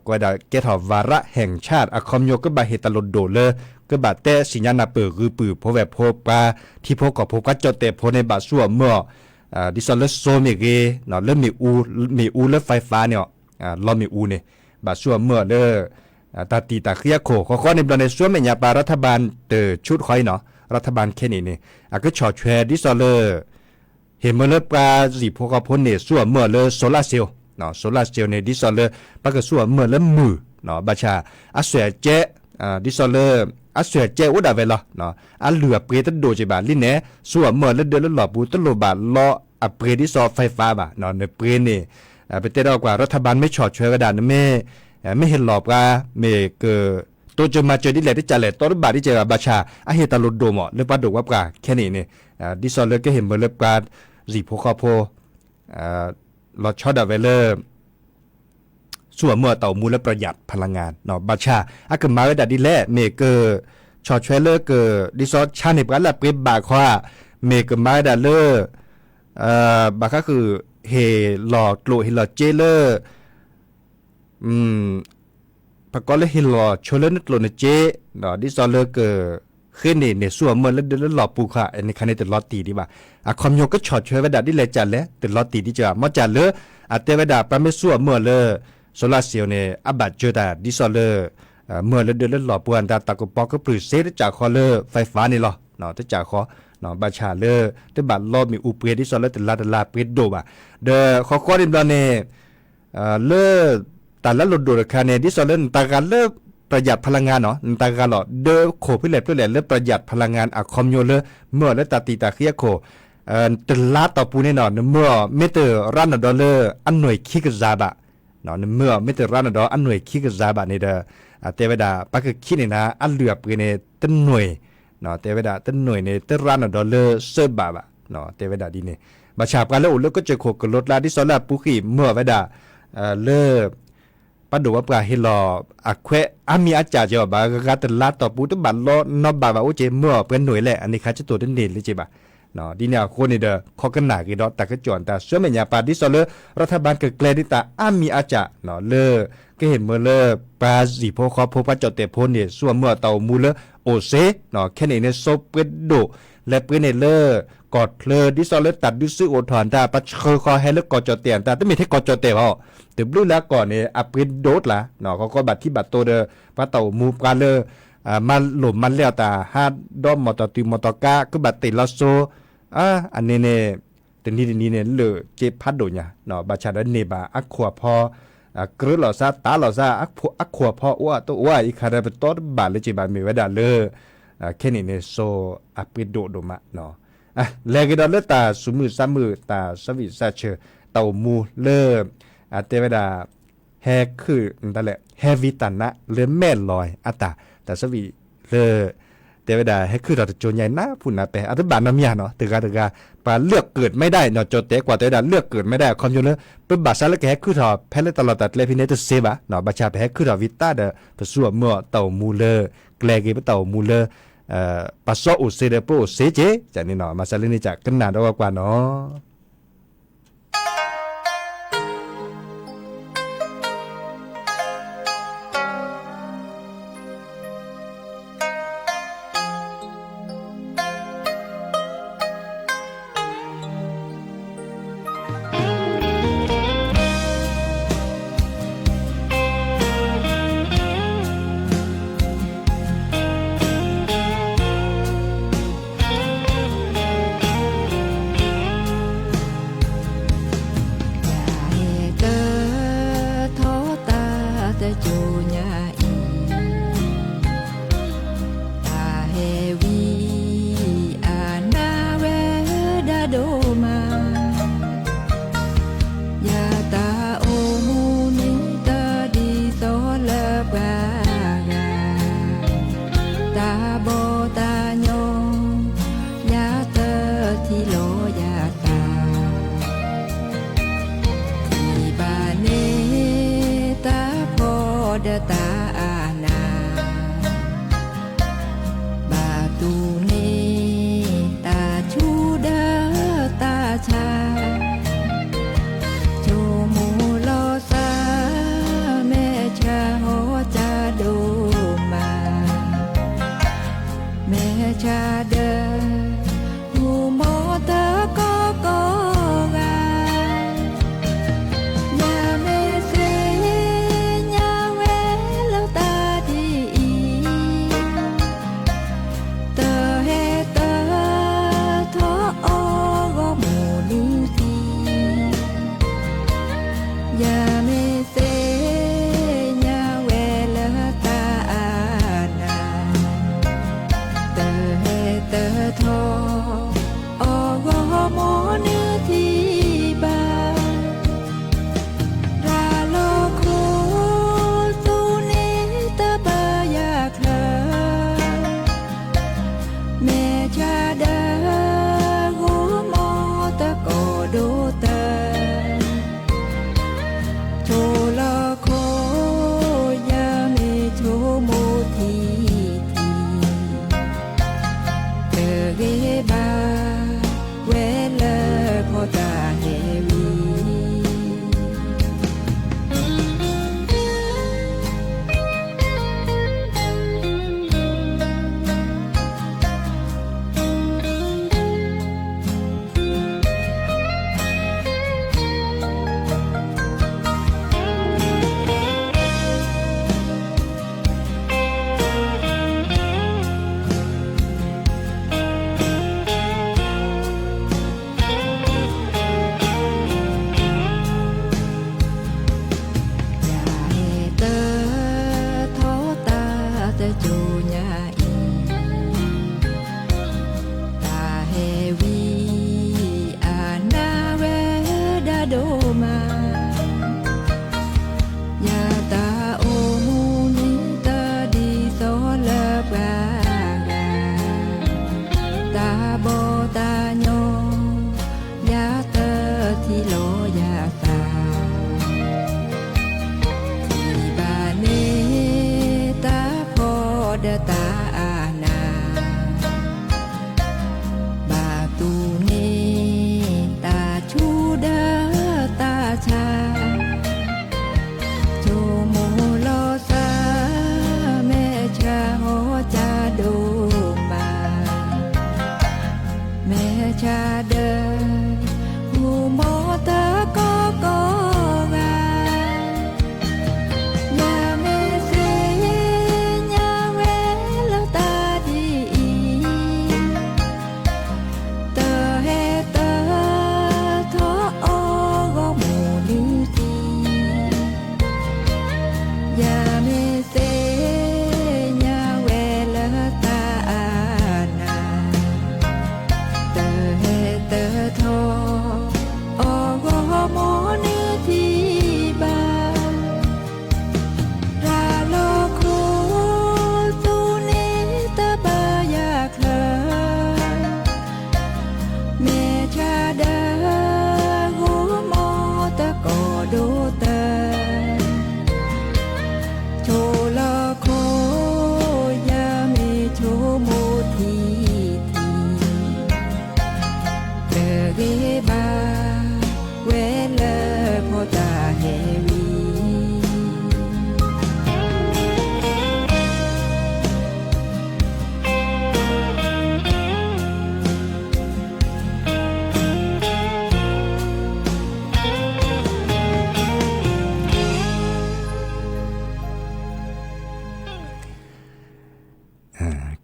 ကွဲးဒၣ်ကဲထီၣ် วาระแห่งชาติ အခီပညီကဘၣ်ဟ့ၣ်တၢ်လိၣ်ဒိၣ်လၢ ကဘၣ်တဲစံၣ်ညါနၢ်ပၢၢ်ဂုၤပုၢ်ဖိဝဲၢ်ဖိ ပှၤထံဖိကီၢ်ဖိ ပှၤကၠီၣ်တဲၣ်ဖိန့ၣ် ဘၣ်ဆူၣ်အီၤမၢအီၤ ဒ်သိးလၢစိမ့ၢ်ဂ့ၤ လၢမ့ၣ်အူ မ့ၣ်အူလၢ ไฟฟ้า န့ၣ် လီမ့ၣ်အူန့ၣ် ဘၣ်ဆူၣ်အီၤမၢအီၤလၢ တၢ်တံာ်တာ်ဃံအခိၣ် ဃီဃီန့ၣ်ဘျီန့ၣ် ဆူမဲာ်ညါပှၤ รัฐบาล တဆူတခီအံၤနီၤ รัฐบาล ခဲန့ၣ်န့ၣ် အကဆီၣ်ထွဲဒ်သိးလၢ ဟ့ၣ်မၢလၢပှၤဟံၣ်ဖိဃီဖိန့ၣ် ဆူၣ်အီၤမၢအီၤလၢ solar cell, solar cell န့ၣ် ဒ်သိးလၢ ပှၤကဆူၣ်အီၤမၢအီၤလၢမုၢ် ဘၣ်ဆၣ် အစွဲၣ်အကဲ ဒ်သိးလၢ အစွဲၣ်အကဲအိၣ်ဒၣ်ဝဲလီၤ အလုၢ်အပှ့ၤတဒိၣ်က့ၤဘၣ်လံန့ၣ် ဆူၣ်အီၤမၢအီၤလၢဒၢးလၢလီၢ်ပူၤ တလိၣ်ဘၣ်လီအပှ့ၤဒ်သိး ไฟฟ้า ဘၣ် နပှ့ၤန့ၣ် ပတဲဒီးကွၢ် รัฐบาล မ့ၢ်ဆီၣ်ထွဲဝဲဒၣ် နမ့ၢ် မ့ၢ်ဟ့ၣ်လီၤပှၤ မ့ၢ်က တိစၢၤမၤစၢၤဒ်လဲၣ်တကးလဲၣ် တီတဘၣ်ဒ်ကဲဘၣ် ဘၣ်ဆၣ် အဟ့ၣ်တၢ်လိၣ်ဒိၣ်မး လၢပှၤဒိၣ်ဝးပှၤခဲန့ၣ်န့ၣ် ဒ်သိးလၢကဟ့ၣ်မၢလၢပှၤ ဟံၣ်ဖိဃီဖိ လီၤဆီဒၣ်ဝဲလၢ ဆူၣ်အီၤမၢအီၤတၢ်အိၣ်မူလၢ ประหยัดพลังงาน ဘၣ်ဆၣ် အကမၤဝဲဒၣ်ဒ်လဲၣ် မ့ၢ်က ဆီၣ်ထွဲလၢက ဒ်သိးဆါန့ၢ်ပှၤလၢအပှ့ၤဘၣ်ခီဧါ မ့ၢ်ကမၤဝဲဒၣ်လၢ ဘၣ်ဃးဃုာ် ဟ့ၣ်လီၤကျိၣ်ဟ့ၣ်လီၤစ့လၢ ပကိးလၢဟ့ၣ်လီၤဆိလၢနကျိၣ်နစ့ ဒ်သိးလၢက ဃ့န့ၢ်န့ၢ်ဆူၣ်အီၤမၢအီၤလၢဒၢးလၢလီၢ်ပူၤခီဧါ န့ၣ်ခါန့ၣ်တလီၤတံၢ်ဒံးဘၣ် အခီပညီကဆီၣ်ထွဲဝဲဒၣ်ဒ်လဲၣ်ကးလဲၣ် တလီၤတံၢ်ဒံးကဲဘၣ် မ့ၢ်ကးလၢ အတဲဝဲဒၣ် ပှၤမ့ၢ်ဆူၣ်အီၤမၢအီၤလၢ solar cell န့ၣ် အဘၣ်စၢၤတၢ်ဒ်သိးလၢ မၢအီၤလၢဒၢးလၢလီၢ်ပူၤအတၢ် တၢ်ကပီၤကပြုၢ်စ့တစးဃီလၢ ไฟฟ้า န့ၣ်လီၤ တစးဃီ ဘၣ်ဆၣ်လၢ တဘၣ်လီမ့ၣ်အူပှ့ၤဒ်သိးလၢတလါတလါပှ့ၤဒိၣ်ဘၣ် ဒီးဃီဃီန့ၣ်ဘျီန့ၣ် လၢ တၢ်လၢလိၣ်ဒိၣ်တခါန့ၣ် ဒ်သိးလၢနတၢ်ဂၤလၢ ประหยัดพลังงาน နီၤ နတၢ်ဂၤလီၤ ဒၢးခိၣ်ဖဲလဲၣ်ဖဲလဲၣ်လၢ ประหยัดพลังงาน အခီပညီလၢ မၢအီၤလၢတၢ်တံာ်တာ်ဃံအခိၣ် တလါတီၢ်ပူၤန့ၣ်နီၤ နမၢအီၤမ့ၢ်တရါနီၢ်ဒီးလၢ အနွံခံကယၤဘၣ် နမၢအီၤမ့ၢ်တရါနီၢ်ဒီးအနွံခံကယၤဘၣ်န့ၣ်ဒီး တဲဝဲဒၣ် ပှၤကခံးန့ၢ်နၤ အလုၢ်အပှ့ၤန့ၣ် တနွံ တဲဝဲဒၣ် တနွံန့ၣ် တရါနီၢ်ဒီးလၢစၢဘးဘၣ် တဲဝဲဒၣ်ဒ်န့ၣ် ဘၣ်ဆၣ်ပှၤလၢအိၣ်လၢကစၢၢ်ခိၣ်ကလိၤကျါ ဒ်သိးလၢအပူၤဃံၣ်မၢအီၤဝဲဒၣ် လၢ ပှၤဒိၣ်ဝဲပှၤဟ့ၣ်လီၤ အခွဲးအါမံၤအါစှၤက့ၤအီၤဘၣ် ဂၤတလါတီၢ်ပူၤ တဘၣ်လီနီဘၣ်ဘၣ်အိၣ်က့ၤ မၢအီၤပှဲၤနိၣ်အံၤလဲၣ် အန့ၣ်ခါကတိၤတန့ၢ်လၢက့ၤဘၣ်. ဒ်န့ၣ်အဃိန့ၣ်ဒီး ခီကနၣ်ဂ့ၤဒီးတၢ်ကစီၣ်အတၢ်ဆှၢမဲာ်ညါပာ်ဒ်သိးလၢ ရၤထၢၣ်ဘၣ်ကကျဲၤန့ၢ်တၢ်အါမံၤအါစှၤ လၢ ကဟ့ၣ်မၢလၢ ပှၤစံၣ်ဖိဃီဖိ ပှၤကၠီၣ်တဲာ်ဖိန့ၣ် ဆူအမၢအီၤတၢ်အိၣ်မူလၢအိၣ်စ့, ခဲန့ၣ်န့ၣ် စိပှ့ၤဒိၣ် လဲၤပှ့ၤန့ၣ်လၢ ကီၢ်ချၢ ဒ်သိးလၢတၢ်ဒုးဆူၣ်အိၣ်ထီၣ်အတၢ် ပှၤဆှၢဃီၤဟဲလၢကီၢ်ကၠီၣ်တဲာ်အတၢ် တမ့ၢ်ထဲကီၢ်ကၠီၣ်တဲာ်ဘၣ်, တဘျုးလၢအကီၢ်န့ၣ် အပှ့ၤဒိၣ်ကျါ, ဃီဃီဘၣ်ထံဘၣ်တိၤဒီး ပှၤတၢ်အိၣ်မူပှၤလၢ မၤလိာ်မၤလဲအီၤတၢ် ဟးဒီးမီၢ်တီၢ်တုၤမီၢ်တီၢ်ကါ ကဘၣ်တ့ၢ်လီၤစိ အန့ၣ်န့ၣ် တနံၤတနံၤန့ၣ် လၢက့ဖးဒိၣ်ညါ, ဘၣ်ဆၣ်ဒီးန့ၢ်ဘၣ်အခိၣ်အဖီ ကြၢးလိာ်သး တၢ်လိာ်သး အခိၣ်အဖီအိၣ်အတအိၣ်အံၤ ခါဒီးပတီတဘၣ်လၢက့ဘၣ် မ့ၢ်ဝဲဒၣ်လၢ ခဲန့ၣ်န့ၣ် စိအပှ့ၤဒိၣ်ဒိၣ်မး, လဲၤက့ၤဒီးလၢတၢ်ဆူးမုၢ်သးမုာ် တၢ်ဆၢဝံၣ်စၢ်ဆၢ တၢ်အိၣ်မူလၢ တဲဝဲဒၣ် ဟဲခုၣ် ဟဲဝံတၢ်နးလၢမဲာ်လီၤအတၢ် တၢ်ဆၢဝံၣ်လၢ တဲဝဲဒၣ် ဟဲခုၣ်ထီၣ်တကၠိညါအံၤ နၢ်ပူၤနၢ်ပဲ အတဘၣ်နီတမံၤနီၤ တဂၤတဂၤ ပှၤလၢအကၢၣ်မဲဒၣ်နီၤ ကၠီၣ်တဲာ်ကွၢ်တဲဝဲဒၣ် လၢအကၢၣ်မဲဒၣ်အခီပညီလၢ ပဘၣ်ဆၣ်လၢကဟဲခုၣ်ထီၣ်ဖဲလၢတၢ်လီၢ်တၢ်ကျဲဖဲန့ၣ်တသ့ဘၣ်, ဘၣ်ဆၣ်ပဟဲခုၣ်ထီၣ်ဝံတၢ်ဒီး ပဆူအမၢအီၤတၢ်အိၣ်မူလၢ ကျဲၤက့ၤပတၢ်အိၣ်မူလၢ ပှၤစီအိၣ်စ့ဒီးပအိၣ်စ့က့ၤ န့ၣ်နီၤ မၤစၢၤလၢန့ၣ်ကကနၣ်ဒီးဝဲကွၢ်နီၤ. ယဟဲတထီတၢ်တကၠိညါအံၤ တၢ်ဟဲဝံအနၢ်ဝဲဒၣ်ဒိၣ်မး ယတၢ်အိၣ်မူန့ၣ်တဒ်သိးလၢပှၤဂၤ တၢ်ဘီၣ်တၢ်ညီ ယတထံၣ်လီၤယသး ဒ်ဘၣ်န့ၣ်တၢ်ဖှီၣ်ဒီးတၢ်အနၢ် ဘၣ်တူၢ်န့ၢ်တၢ်ဆူၣ်ဒီးတၢ်ဆါ ဆိကမိၣ်လီၤသး မဲာ်ဆါဟီၣ်ကၢ်ဒိၣ်မး မဲာ်ဆါဒီး မူမီၢ်တကီၢ်ကီၢ်ဂၤ ညါမ့ၢ်သ့ၣ်ညါဝဲ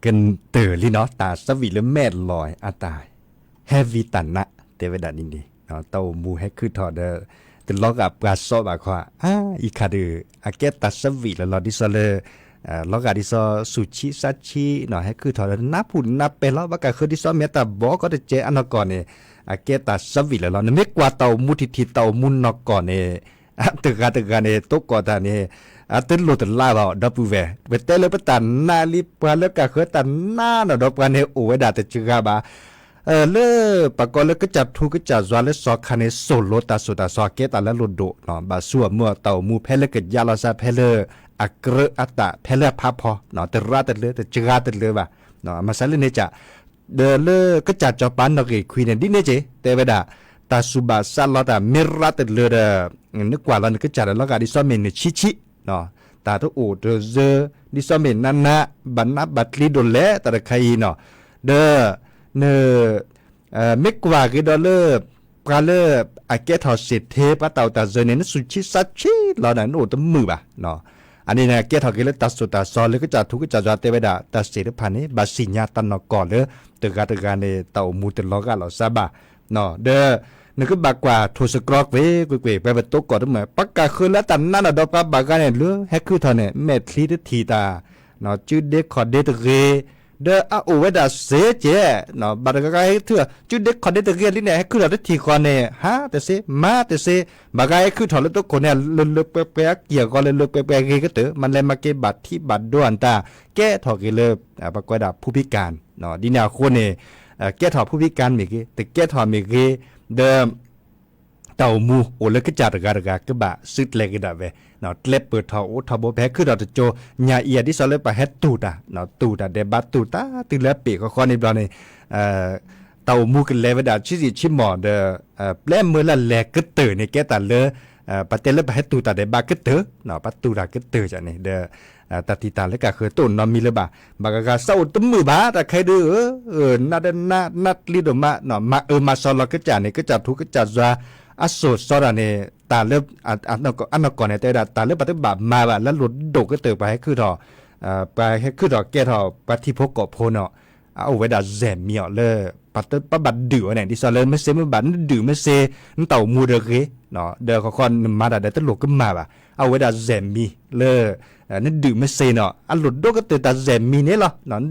ကတၢၢ်လံနီၤ တၢ်ဆၢဝံၣ်လၢမဲာ်လီၤအတၢ် ဟဲဝံတၢ်နး တဲဝဲဒၣ်ဒ်န့ၣ် တၢ်အိၣ်မူဟဲခုၣ်ထီၣ်ဒီး တလီၤဂာ်ပှၤစီဘၣ်ခီ အါ အံၤခါဒုး အကဲတၢ်ဆၢဝံၣ်လီၤလီၤ ဒ်သိးလၢ လီၤဂာ်ဒ်သိး ဆူၣ်ဆံးစါဆံးနီၤ ဟဲခုၣ်ထီၣ်ဒီး နၢ်ပူၣ်နၢ်ပဲာ်လီၤ ဘၣ်ကးဃု ဒ်သိးမ့ၢ်တၢ်ဘီကီတစဲးအနီၢ်ကီၢ်န့ၣ် အကဲတၢ်ဆၢဝံၣ်လီၤလီၤ နမ့ၢ်ကွၢ်တၢ်အိၣ်မူထံထံ တၢ်အိၣ်မူနီၢ်ကီၢ်န့ၣ် တဂၤတဂၤန့ၣ် တိကိးတၢ်န့ၣ် အတလိၣ်တလးဘၣ် ဒီပုၢ်ဝဲၢ် ပတဲလၢပတၢ်နးလံ ပှၤလၢကးဃုတၢ်နးနီၤဒီးပှၤန့ၣ် အိၣ်ဝဲဒၣ်တစှၤဘၣ် လၢ ပှၤကိးလၢကစၢ်ထူကစၢ်ယွၤလၢစီၤခါန့ၣ် စိၢ်လိတၢ်စိၢ်တၢ်စီၤ ကဲတၢ်လၢအလိၣ်ဒိၣ် ဘၣ်ဆူအမုၢ်အတၢ်အိၣ်မူ ဖဲလၢကယါလီၤစါ ဖဲလၢ အကြၢးအတၢ် ဖဲလၢအဖးဖီ တရါတလၢ တစှၤတလၢဘၣ် မၤစၢ်လၢန့ၣ်က ဒီးလၢကစၢ်စီၤပၤနီၣ်ဂံၢ်ခွံန့ၣ် ဒ်န့ၣ်က့ တဲဝဲဒၣ် တၢ်ဆူၣ်ဘၣ်စးလီၤတၢ်မ့ၢ်ရါတလၢဒီး နကွၢ်လီၤနကစၢ်ဒီးလီၤဂာ်ဒ်သိးမ့ၢ်နဆံးဆံး တၢ်တအိၣ်တရၢ ဒ်သိးမ့ၢ်နးနး ဘၣ်နးဘၣ်ကျံၤဒိၣ်လဲၣ် တၢ်တခါအံၤနီၤ ဒီး န မ့ၢ်ကွၢ်က့ၤဒီးလၢ ပှၤလၢအကဲထီၣ်စ့ၢ်ထဲ ပှၤတၢ်အိၣ်တၢ်စၢၤန့ၣ် နဆူၣ်ဆံးစါဆံးလီၤဒီး နအိၣ်တမုာ်ဘၣ် အန့ၣ်န့ၣ် ကဲထီၣ်က့ၤလၢတၢ်စိၢ်တၢ်စီၤလၢကစၢ်ထူကစၢ်ယွၤတဲဝဲဒၣ် တၢ်စ့ၢ်တဖၣ်န့ၣ် ဘၣ်စံၣ်ညါတၢ်နီၢ်ကီၢ်လၢ တဂၤတဂၤန့ၣ် တၢ်အိၣ်မူတလီၤဂာ်လီၤစါဘၣ် ဒီး နကဘၣ်ကွၢ်ထိၣ်စကြီကွ့ၢ်ကွ့ၢ်ကွ့ၢ် ပှၤပတိကိးတမုာ် ပှၤကးဃုလၢတၢ်နးနီၤဒီးပှၤဘၣ်ဂၤန့ၣ် လၢဟဲခုၣ်ထီၣ်န့ၣ် မဲာ်ချံတထံၣ်တၢ် စုဒ့ခီၣ်ဒ့တဂ့ၤ ဒီးအအိၣ်ဝဲဒၣ်စ့ကဲး ဘၣ်တဂၤဂၤဟဲခုၣ်ထီၣ် စုဒ့ခီၣ်ဒ့တဂ့ၤလံန့ၣ် ဟဲခုၣ်ထီၣ်တထံၣ်ဃီန့ၣ် ဟးတစ့ မၤတစ့ ဘၣ်ဂၤဟဲခုၣ်ထီၣ်လၢတခိၣ်န့ၣ် လၢလၢပှဲၤပှဲၤအက့ၢ်အဂီၤ လၢလၢပှဲၤပှဲၤအဂ့ၤကတၢၢ် မၤလဲၤမၤက့ၤဘၣ်ထံးဘၣ်ဒိအတၢ် ကဲထီၣ်က့ၤလၢ ပှၤကွဲးဒၣ်ဖူဖံကၢ် ဒ်န့ၣ်အဃိန့ၣ် ကဲထီၣ်ဖူဖံကၢ်မ့ၢ်ဂ့ၤ တကဲထီၣ်မ့ၢ်ဂ့ၤ ဒီး တၢ်အိၣ်မူအိၣ်လၢကစၢ်တဂၤတဂၤ ကဘၣ်စုကျဲၤက့ၤဒၣ်ဝဲ ကျဲပၢၢ်ထီၣ်အိၣ်ထီၣ်ဘိ ပဟဲခုၣ်ထီၣ်တကၠိ ညါအံၤဒ်သိးလၢပှၤဟဲတူၢ်တၢ် တူၢ်တၢ်ဒဲးဘးတူၢ်တၢ်တုၤလၢအပ့ၢ်ဃီဃီန့ၣ်ဘျီန့ၣ် တၢ်အိၣ်မူကလဲၤဝဲဒၣ်ဆံးဆံးဆံးမီၢ်ဒီး ပျဲမုၢ်လၢလဲၤကတၢၢ်န့ၣ် ကဲတၢ်လၢ ပတဲလၢပှၤဟဲတူၢ်တၢ်ဒဲးဘးကတၢၢ် ပှၤတူၢ်တၢ်ကတၢၢ်န့ၣ်ဒီး တၢ်တံာ်တာ်လၢကးဃုတအိၣ်နီတမံၤလၢၤဘၣ် ဘၣ်ဂၤဂၤစးအိၣ်တမုာ်ဘၣ် တၢ်ခဲအံၤဒုး နးဒၢနး နးကျံၤဒိၣ်မး မၤအၢမၤစီလီၤကစၢ်န့ၣ် ကစၢ်ထူကစၢ်ယွၤ အစိၢ်စီတၢ်န့ၣ် တၢ်လၢ အနီၢ်ကီၢ်န့ၣ် တဲဝဲဒၣ် တၢ်လၢပှၤတဘၣ်မၤဘၣ် လၢလိၣ်ဒိၣ်ကတၢၢ် ပှၤဟဲခုၣ်ထီၣ် ပှၤဟဲခုၣ်ထီၣ်ကဲထီၣ် ပှၤထံဖိကီၢ်ဖိန့ၣ် အအိၣ်ဝဲဒၣ်စဲၣ်မံၤအီၤလၢ ပှၤဘၣ်ဒုးအီၤန့ၣ် ဒ်သိးလၢမ့ၢ်စ့မ့ၢ်ဘၣ် နဒုးမ့ၢ်စ့ နတၢ်အိၣ်မူဒီးဂ့ၤ ဒီးဃီဃီနမၤတၢ်ဒီးတလိၣ်ကမၣ်ဘၣ် အအိၣ်ဝဲဒၣ်စဲၣ်မံၤလၢ နဒုးမ့ၢ်စ့န့ၣ် အလိၣ်ဒိၣ်ကတၢၢ်တၢ်စဲၣ်မံၤန့ၣ်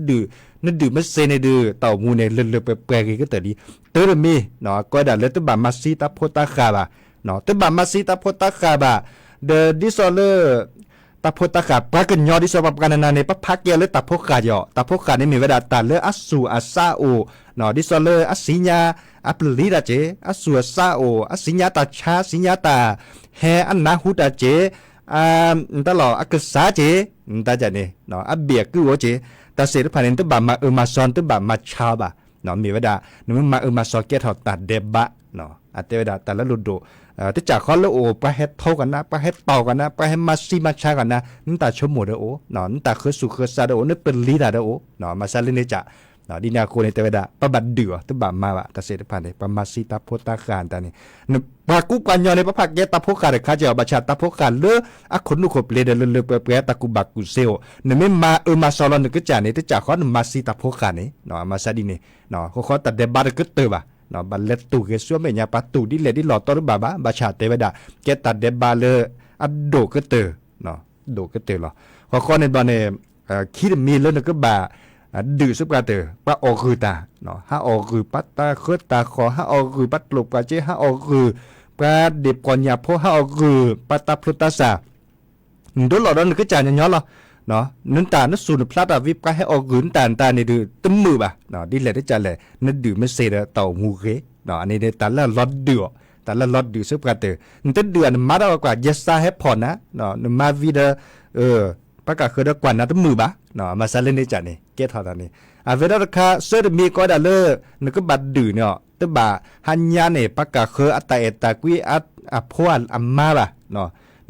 လီၤ. နဒုးမ့ၢ်စ့န့ၣ်ဒုး တၢ်အိၣ်မူန့ၣ် လၢလၢပှဲၤပှဲၤဂ့ၤကတၢၢ်လံ. တၢ်တမံၤ ကိးဝဲဒၣ်လၢတဘၣ်မၤဆံးတၢ်ဖိတၢ်ဃၢ်ဘၣ်, တဘၣ်မၤဆံးတၢ်ဖိတၢ်ဃၢ်ဘၣ်, ဒီးဒ်သိးလၢ တၢ်ဖိတၢ်ဃၢ် ပှၤကညီဒ်သိးပှၤပှၤနၤနၤန့ၣ် ပဖးကဲလၢတၢ်ဖိဃၢ်ယီၤ, တၢ်ဖိဃၢ်န့ၣ်မ့ၢ်ဝဲဒၣ်တၢ်လၢအဆူၣ်အစါအိၣ်, ဒ်သိးလၢအစံညါ အပလံၤတၢ်စ့ၢ်, အဆူၣ်အစါအိၣ်, အစံညါတၢ်ဆါ, စံညါတၢ်ဟဲ, အနၢ်ဟူတၢ်စ့ၢ်, တၢ်လီၢ်အကစၢ်စ့ၢ်, တၢ်န့ၣ် အဘ့ၣ်အကုၢ်အိၣ်စ့ၢ်, တၢ်စ့ၢ်တဖၣ်န့ၣ် နတဘၣ်မၤအၢမၤစီ နတဘၣ်မၤဆါဘၣ်. မ့ၢ်ဝဲဒၣ် နမ့ၢ်မၤအၢမၤစီကဲထီၣ်တၢ်ဒဲးဘး, အတဲဝဲဒၣ်တၢ်လၢလိၣ်ဒိၣ်, တစၢ်ဃီလၢအိၣ် ပှၤဟဲထီကနၣ်, ပှၤဟဲတီၢ်ကနၣ်, ပှၤဟဲမၤဆံးမၤဆါကနၣ်, နတၢ်ဆိကမိၣ်ဒီးအိၣ်, နတၢ်ဃၢဆူၣ်ဃၢဆါဒီးအိၣ်, နပလံၤတၢ်ဒီးအိၣ်, မၤစၢ်လၢန့ၣ်စ့ၢ် ဒ်န့ၣ်အဃိန့ၣ် တဲဝဲဒၣ် ပဘၣ်ဒုးအီၤ တဘၣ်မၤဘၣ် တၢ်စ့ၢ်တဖၣ်န့ၣ် ပှၤမၤဆံးတၢ်ဖိတၢ်ဃၢ်တၢ်န့ၣ်, ပှၤကူပှၤကညီန့ၣ် ပဖးကဲတၢ်ဖိဃၢ်တခါစ့ၢ်အီၤ, ဘၣ်ဆၣ်တၢ်ဖိဃၢ်လၢအခိၣ်နူာ်ခိၣ်ပျ့ၤဒီးလၢလၢပှဲၤပှဲၤ တၢ်ကူၣ်ဘၣ်ကူၣ်သ့အိၣ်, နမ့ၢ်မၤအၢမၤစီလီၤနကစၢ်န့ၣ် တစၢ်ဃီနမၤဆံးတၢ်ဖိဃၢ်န့ၣ် မၤစၢ်ဒ်န့ၣ်, ဃီဃီတၢ်ဒဲးဘးတကတၢၢ်ဘၣ်, ဘၣ်လဲၤတူၢ်ဂ့ၤဆူအမဲာ်ညါ ပှၤတူၢ်ဒ်လဲၣ်ဒ်လဲၣ်တီတဘၣ်ဘၣ်, ဘၣ်ဆၣ်တဲဝဲဒၣ် ကဲတၢ်ဒဲးဘးလၢအဒိၣ်ကတၢၢ် ဒိၣ်ကတၢၢ်လီၤ. ဃီဃီန့ၣ်ဘျီန့ၣ် ခံတမံၤလၢနကဘၣ် ဒုးဆၢပှၤတၢၢ် ပှၤအီၣ်ဂုၢ်တၢ်, ဟးအီၣ်ဂုၢ်ပှၤတၢ်ဃၢတၢ်ဃီၤ, ဟးအီၣ်ဂုၢ်ပှၤကျိၣ်ပှၤစ့, ဟးအီၣ်ဂုၢ်ပှၤဒ့ၣ်ပှၤညၣ်ဖိ, ဟးအီၣ်ဂုၢ်ပှၤတၢ်ဖျိးတၢ်စၢ်, နဒိလီၤဒီးနကစၢ်ညီညီလီၤ. နတၢ်နဆူၣ်နဖျါတၢ်ဝံၤ ပှၤဟဲအီၣ်ဂုၢ်နတၢ်နတၢ်န့ၣ်ဒုး တမုာ်ဘၣ်, ဒ်လဲၣ်တကးလဲၣ် နဒုးမ့ၢ်စ့ဒီးတၢ်အိၣ်မူဂ့ၤ, အန့ၣ်န့ၣ် တၢ်လၢအလီၤဒုးအီၤ, တၢ်လၢအလီၤဒုးဆၢပှၤတၢၢ်, နတဒုးအီၤ နမၤတၢ်ဝဲကွၢ် ယဲစါဟဲဖီၣ်နၤ, နမၤဝံၤဒီး ပှၤကးဃၢဒီးကွၢ်နၤတမုာ်ဘၣ်, မၤစၢ်လၢန့ၣ်စ့ၢ်န့ၣ် ကဲထီၣ်တၢ်န့ၣ်, အဝဲဒီးတခါ ဆၢတမံၤကိးဝဲဒၣ်လၢ နကဘၣ်ဒုးန့ၣ် တဘၣ်ဟးညါန့ၢ် ပှၤကးဃၢအတၢ်အဲၣ်တၢ်ကွံ အဖိအမါဘၣ်,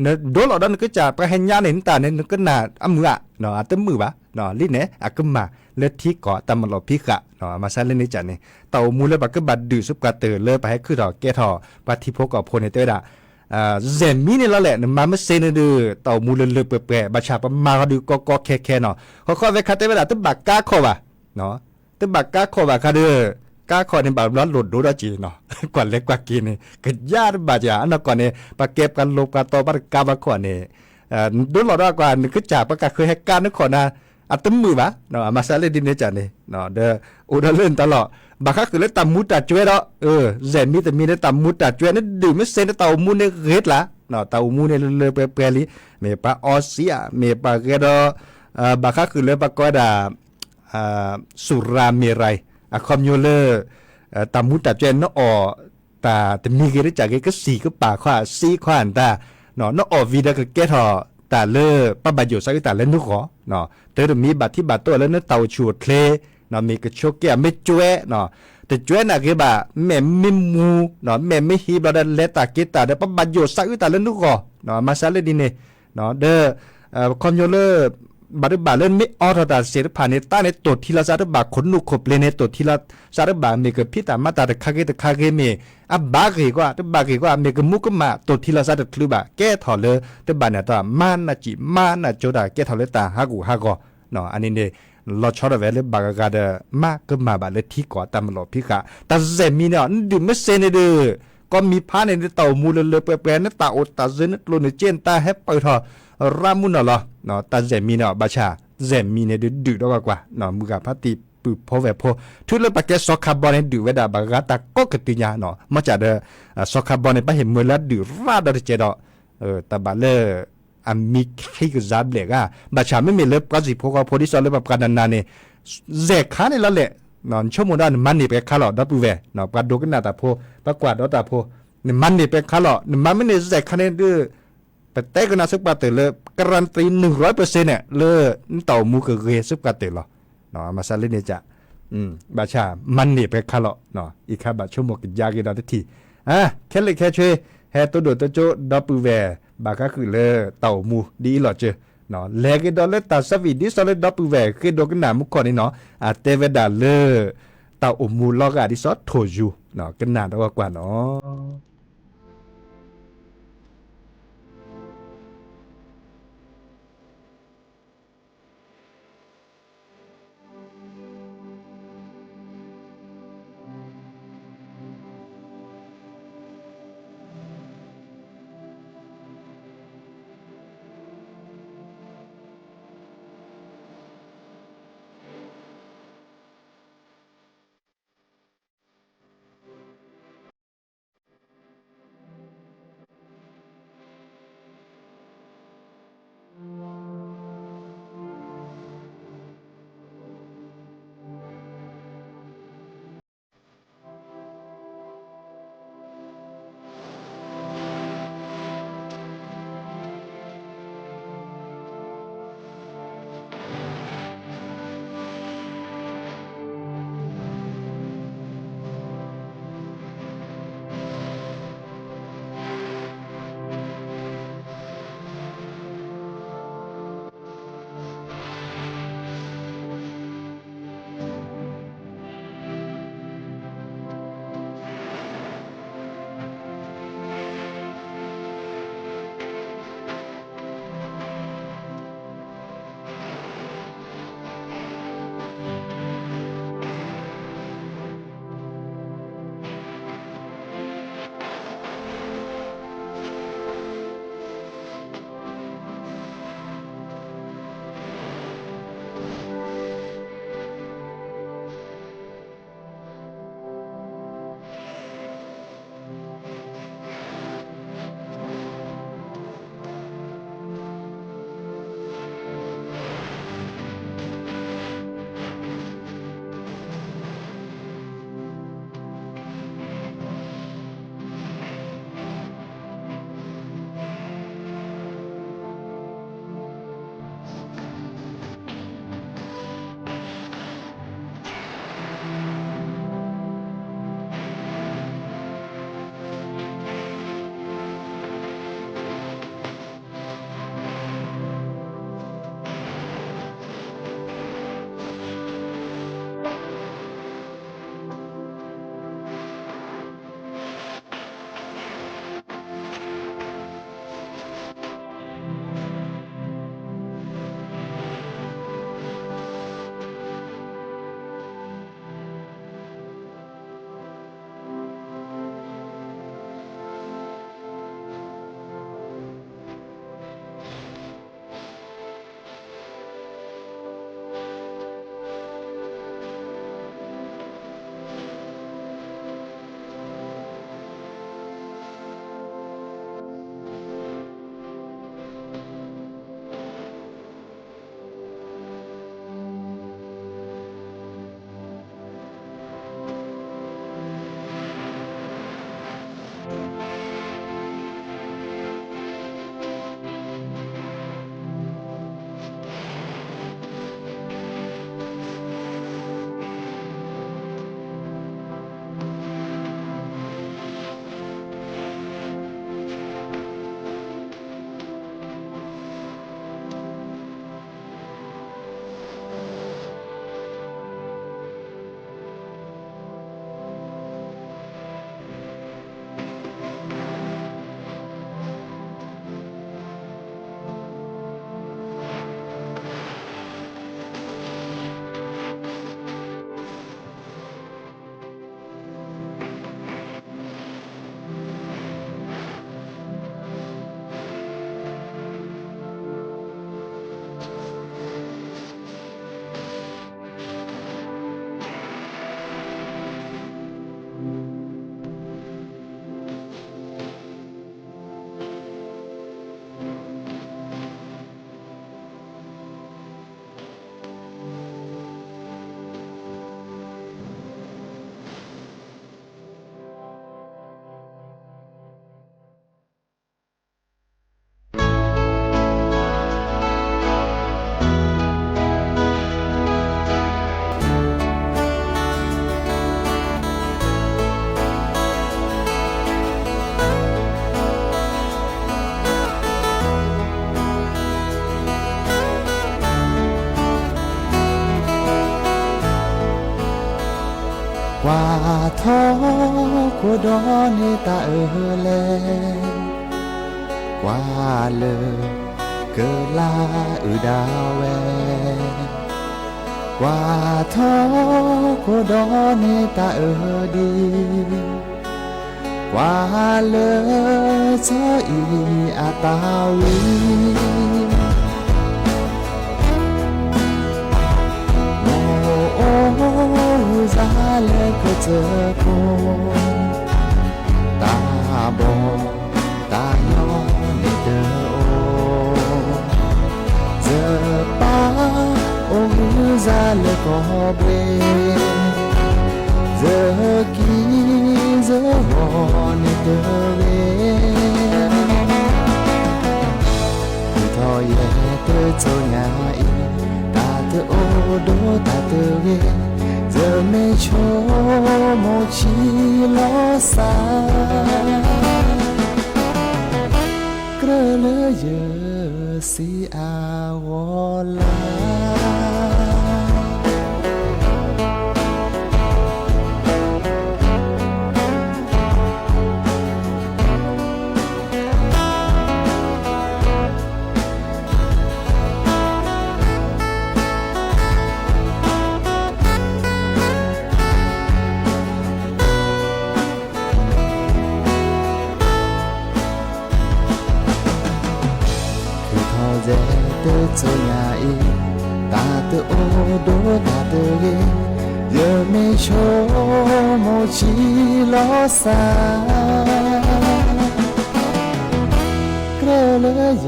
နဒိလီၤဒီးနကစၢ် ပှၤဟဲညါန့ၢ်နတၢ်န့ၣ် နကနၣ်အမုာ်ဧါ, အတမုာ်ဘၣ်, လံန့ၣ် အကမၣ်လၢထံကီၢ်တၢ်မၤလီၤဖံးဃာ်, မၤစၢ်လၢန့ၣ်စ့ၢ်န့ၣ် တၢ်အိၣ်မူလၢပှၤကဘၣ်ဒုးဆၢပှၤတၢၢ်လၢပှၤဟဲခုၣ်ထီၣ်ကဲထီၣ် ပှၤထံဖိကီၢ်ဖိန့ၣ် တဲဝဲဒၣ် စဲးမံန့ၣ်လီၤလဲၣ် နမၤမ့ၢ်စ့န့ၣ်ဒုး တၢ်အိၣ်မူလၢလၢပှဲၤပှဲၤ ဘၣ်ဆၣ်ပမၤဃီဒုးကီကီခဲခဲနီၤ ဃီဃီဝဲခါတဲဝဲဒၣ် တဘၣ်ကါခီၣ်ဘၣ် တဘၣ်ကါခီၣ်ဘၣ်ခါဒီး ကါခီၣ်န့ၣ်ဘၣ်ဘျီလိၣ်ဒိၣ်ဒီးက့ၤနီၤ ကွၢ်လဲၤကွၢ်က့ၤန့ၣ် ကယါတဘၣ်က့ၤ အနီၢ်ကီၢ်န့ၣ် ပှၤကဲပှၤလိၤပှၤတီပှၤတကါဘၣ်ခီၣ်န့ၣ် ဒိလီၤဒီးကွၢ် နကစၢ်ပှၤကဃုဟဲကါနခီၣ်နၤ အတမုာ်ဘၣ် အမၤစးလၢဒ်န့ၣ်ကန့ၣ် ဒီးအိၣ်ဒီးလၢနတၢ်လီၢ် ဘၣ်ဃးဃုာ်လၢတၢ်မူတၢ်ကွဲဒီး စဲးမံတမံန့ၣ် တၢ်မူတၢ်ကွဲ နဒုးမ့ၢ်စ့န့ၣ်တၢ်အိၣ်မူန့ၣ်ဂ့ၤတလး တၢ်အိၣ်မူန့ၣ်လၢလၢပှဲၤပှဲၤလံ မ့ၢ်ပှၤအီစံးဧါ မ့ၢ်ပှၤဂဲၤဒီး ဘၣ်ဃးဃုာ်လၢပှၤကိးဝဲဒၣ် စူၤရၤမ့ၤရၤ အခီပညီလၢ တၢ်မူတၢ်ကွဲ နအီၣ်တၢ်တမံၤဂ့ၤတကးဂ့ၤ ကစံၣ်ကပာ်ခီ စ့ခီနတၢ် နအီၣ်ဝံၤဒီးကကဲထီၣ်တၢ်လၢ ပဘၣ်ယိၣ်စးအုၣ်တၢ်လၢနဂီၢ် တမ့ၢ်ဘၣ်ထံဘၣ်တိၢ်လၢနတၢ်အိၣ်ဆူၣ်အိၣ်ချ့ မ့ၢ်ကဆိးက့အမ့ၢ်ကွဲ တကွဲနၤဂ့ၤဘၣ် မဲာ်မ့ၢ်မူ မဲာ်မ့ၢ်ဟံးဘျီဒီး လဲၤတၢ်က့ၤတၢ်ဒီး ပဘၣ်ယိၣ်စးအုၣ်တၢ်လၢနဂီၢ် မၤစးလၢဒ်န့ၣ် ဒီး ခီပညီလၢ ဘၣ်တဘၣ်လၢနမ့ၢ်အီထီၣ်တၢ်သ့ၣ်တဖၣ်န့ၣ် တၢ်န့ၣ်တိၢ်ထံလီၤစးတဘၣ် ခိၣ်နူာ်ခိၣ်ပျ့ၤန့ၣ် တိၢ်ထံလီၤစးတဘၣ် မ့ၢ်ကဖံးတၢ်မၤတၢ်တခါဂ့ၤတခါဂ့ၤမ့ၢ် အဘၣ်ဂ့ၤကွၢ် တဘၣ်ဂ့ၤကွၢ် မ့ၢ်ကမူကမၣ် တိၢ်ထံလီၤစးတချုးဘၣ် ကဲထီၣ်လၢ တဘၣ်န့ၣ်တၢ်မၤနၢ်စံၣ်မၤနၢ်ကၠိတၢ် ကဲထီၣ်လၢတၢ်ဟးဂူာ်ဟးဂီၤ အန့ၣ်န့ၣ် လီၤဆီဒၣ်ဝဲလၢဘၣ်ဂၤဂၤဒီး မၤကမၣ်ဘၣ်လၢထံကီၢ်တၢ်မၤလီၢ်ဖံးဃာ် တၢ်စဲးမံန့ၣ် နဒုးမ့ၢ်စ့န့ၣ်ဒီး ကီၢ်မံၤဖးန့ၣ် နတၢ်အိၣ်မူလၢလၢပှဲၤပှဲၤ နတၢ်အိၣ်တၢ်စၢၤ နကျိၣ်နစ့ နတၢ်ဟဲပၢၢ်ထီၣ် ရးမူနီၢ်လီၤ တၢ်စဲးမံန့ၣ် ဘၣ်ဆၣ် စဲးမံန့ၣ်ဒုးဒုးဒီးကွၢ်ကွၢ် မုၢ်ဂၤဖးတံၢ်ပုၢ်ဖိဝဲၢ်ဖိ ထုးလၢပှၤကဲစီၤခါဘီန့ၣ် ဒုးဝဲဒၣ်ဘၣ်ဂၤတၢ်ကိးကတုၤညါနီၤ မ့ၢ်စးဒီး စီၤခါဘီန့ၣ် ပဟ့ၣ်မၢလၢဒုးရးဒီးတကဲးဒီး တၢ်ဘၣ်လၢ အမံခံကစၢ်ဘျဲၣ်ဂၤ ဘၣ်ဆၣ်မ့မ့ၢ်လၢပှၤစံၣ်ဖိဃီဖိဒ်သိးလၢပှၤပှၤနၤနၤန့ၣ် စဲးခါန့ၣ်လီၤလဲၣ် နဆိကမိၣ်ဒီးနမၤန့ၢ်ပှဲၤခါလီၤ ဒီပုၢ်ဝဲၢ် ပှၤဒိကနၣ်တၢ်ဖိ ပှၤကွၢ်ဒီးတၢ်ဖိ နမၤန့ၢ်ပှဲၤခါလီၤ နမၤမ့ၢ်န့ၢ်စဲးခါန့ၣ်ဒုး ပတဲကနၣ်ဆၢပှၤတၢၢ်လၢ ကရၣ်တံ နုၢ်ရွဲပၢၢ်စ့န့ၣ် လၢနတၢ်အိၣ်မူကဂ့ၤဆၢပှၤတၢၢ်လီၤ မၤစးလၢန့ၣ်က ဘၣ်ဆၣ် မၤန့ၢ်ပှဲၤခါလီၤ အံၤခါဘၣ်ဆိကမိၣ်ကယါက့ၤဒီးတထံၣ် ခဲလၢာ်ခဲဆ့ ဟဲတိၢ်ဒိၣ်တိၢ်ကၠိ ဒီပုၢ်ဝဲၢ် ဘၣ်ဃးဃုာ်လၢတၢ်အိၣ်မူဒ်အံၤလီၤစၢၤ လဲၤက့ၤဒီးလၢတၢ်ဆၢဝံၤ ဒ်သိးလၢဒီပုၢ်ဝဲၢ်ဃ့ဒိကနၣ်မူခီၣ်န့ၣ်နီၤ အတဲဝဲဒၣ်လၢ တၢ်အိၣ်မူလီၤဂာ်ဒ်သိးထိၣ်ယူၤ ကနၣ်ဒီးကွၢ်နီၤ ဒီးန့ၢ်တၢ်အၢလဲၣ်, ကွၢ်လၢကလါအုၣ်ဒၣ်ဝဲ, ကွၢ်ထီၣ်ခိၣ်ဒီးန့ၢ်တၢ်အၢဒံး, ကွၢ်လၢစီၤအံၤအတၢ်ဝံၤ မိၢ်အိၣ်ဂုၢ်စၢ်လၢကစၢၢ်ခိၣ်, တၢ်ဘီၣ်တၢ်ညီန့ၣ်တအိၣ်, ယပၢ်အိၣ်ဂုၢ်စၢ်လၢကီၢ်ဘှ့ၣ်, ယကံယဂီၤန့ၣ်တဂ့ၤ. ထုးထီၣ်ယဲတစိၤညါအံၤ, တၢ်တအိၣ်ဒီးတၢ်တဂ့ၤ, ယမ့ၢ်ဆိကမိၣ်ဆံးလီၤစၢ်, ကြၢးလၢယစံးအဂီၢ်လၢ် ထုးထီၣ်ယဲတစိၤညါအံၤ, တၢ်တအိၣ်ဒီးတၢ်တဂ့ၤ, ယမ့ၢ်ဆိကမိၣ်ဆံးလီၤစၢ်, ကြၢးလၢယ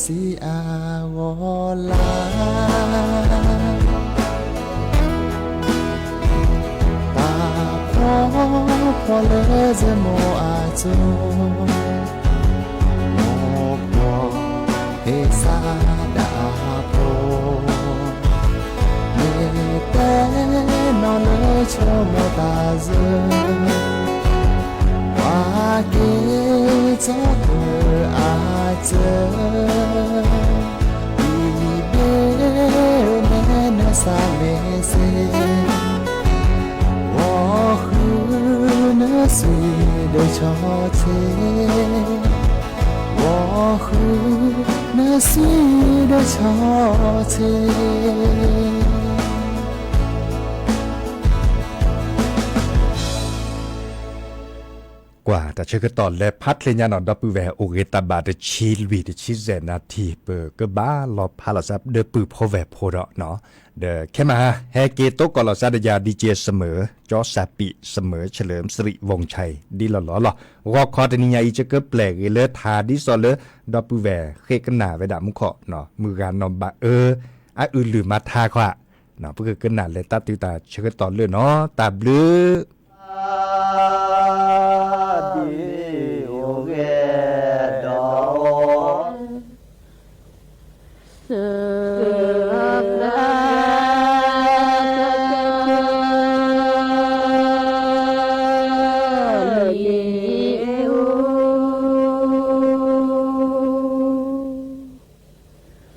စံးအဂီၢ်လၢ် တၢ်ဖှီၣ်ဖှီၣ်လၢယမိၢ်အစိၤ, မိၢ်ဖှီၣ်ဟ့ၣ်စၢ်ဒၣ်အဖိ, မ့ၢ်တဲနီၢ်လၢဆိကမိၣ်တၢ်စၢၤ, ပှၤက့ၤထီၣ်ကၢအစၢၤ ဒ်ဘ့ၣ်နဲနစၢ်မ့ၢ်စ့, ဂီၤဃုနစုဒီးဆီဆ့, ဂီၤဃုနစုဒီးဆီဆ့. ကွၢ်တၢ်ဆၢကတီၢ်လၢဖးချ့ညါနီၤ ဒီပုၢ်ဝဲၢ် အိၣ်ဂ့ၤတၢ်ဘၣ်တဆံလွံၢ်တဆံယဲၢ်နၣ်ထံၣ် ပကဘၣ်လီၤဖးလီၤစၢ်ဒီးပုၢ်ဖိဝဲၢ်ဖိဒီးနီၤ, ဒီးခဲမဟါ ဟဲက့ၤသကိးလီၤစၢ်ဒီးယၤ DJ စမၢၤ ကၠီစၢ်ပံး စမၢၤ ဆၢလၢၢ်စရံး ဝီၤဆဲး ဒ်လီၤလီၤလီၤ. ဂီၤခီတနံၤညါအံၤ ယကပျဲၢ်ဂ့ၤလၢထါဒ်သိးလၢ ဒီပုၢ်ဝဲၢ်ဃ့ကနၣ်ဝဲဒၣ်မူခီၣ် မုၢ်ဂၤနီၢ်ဘၣ်အၢ အအုၣ်လုၢ်မၤထါခီ, ပကကနၣ်လၢတၢ်တုၤတၢ်ဆၢကတီၢ်လၢနီၤ တၢ်ဘျုး ဒ်န့ၣ်အိၣ်ဂ့ၤဒီး စ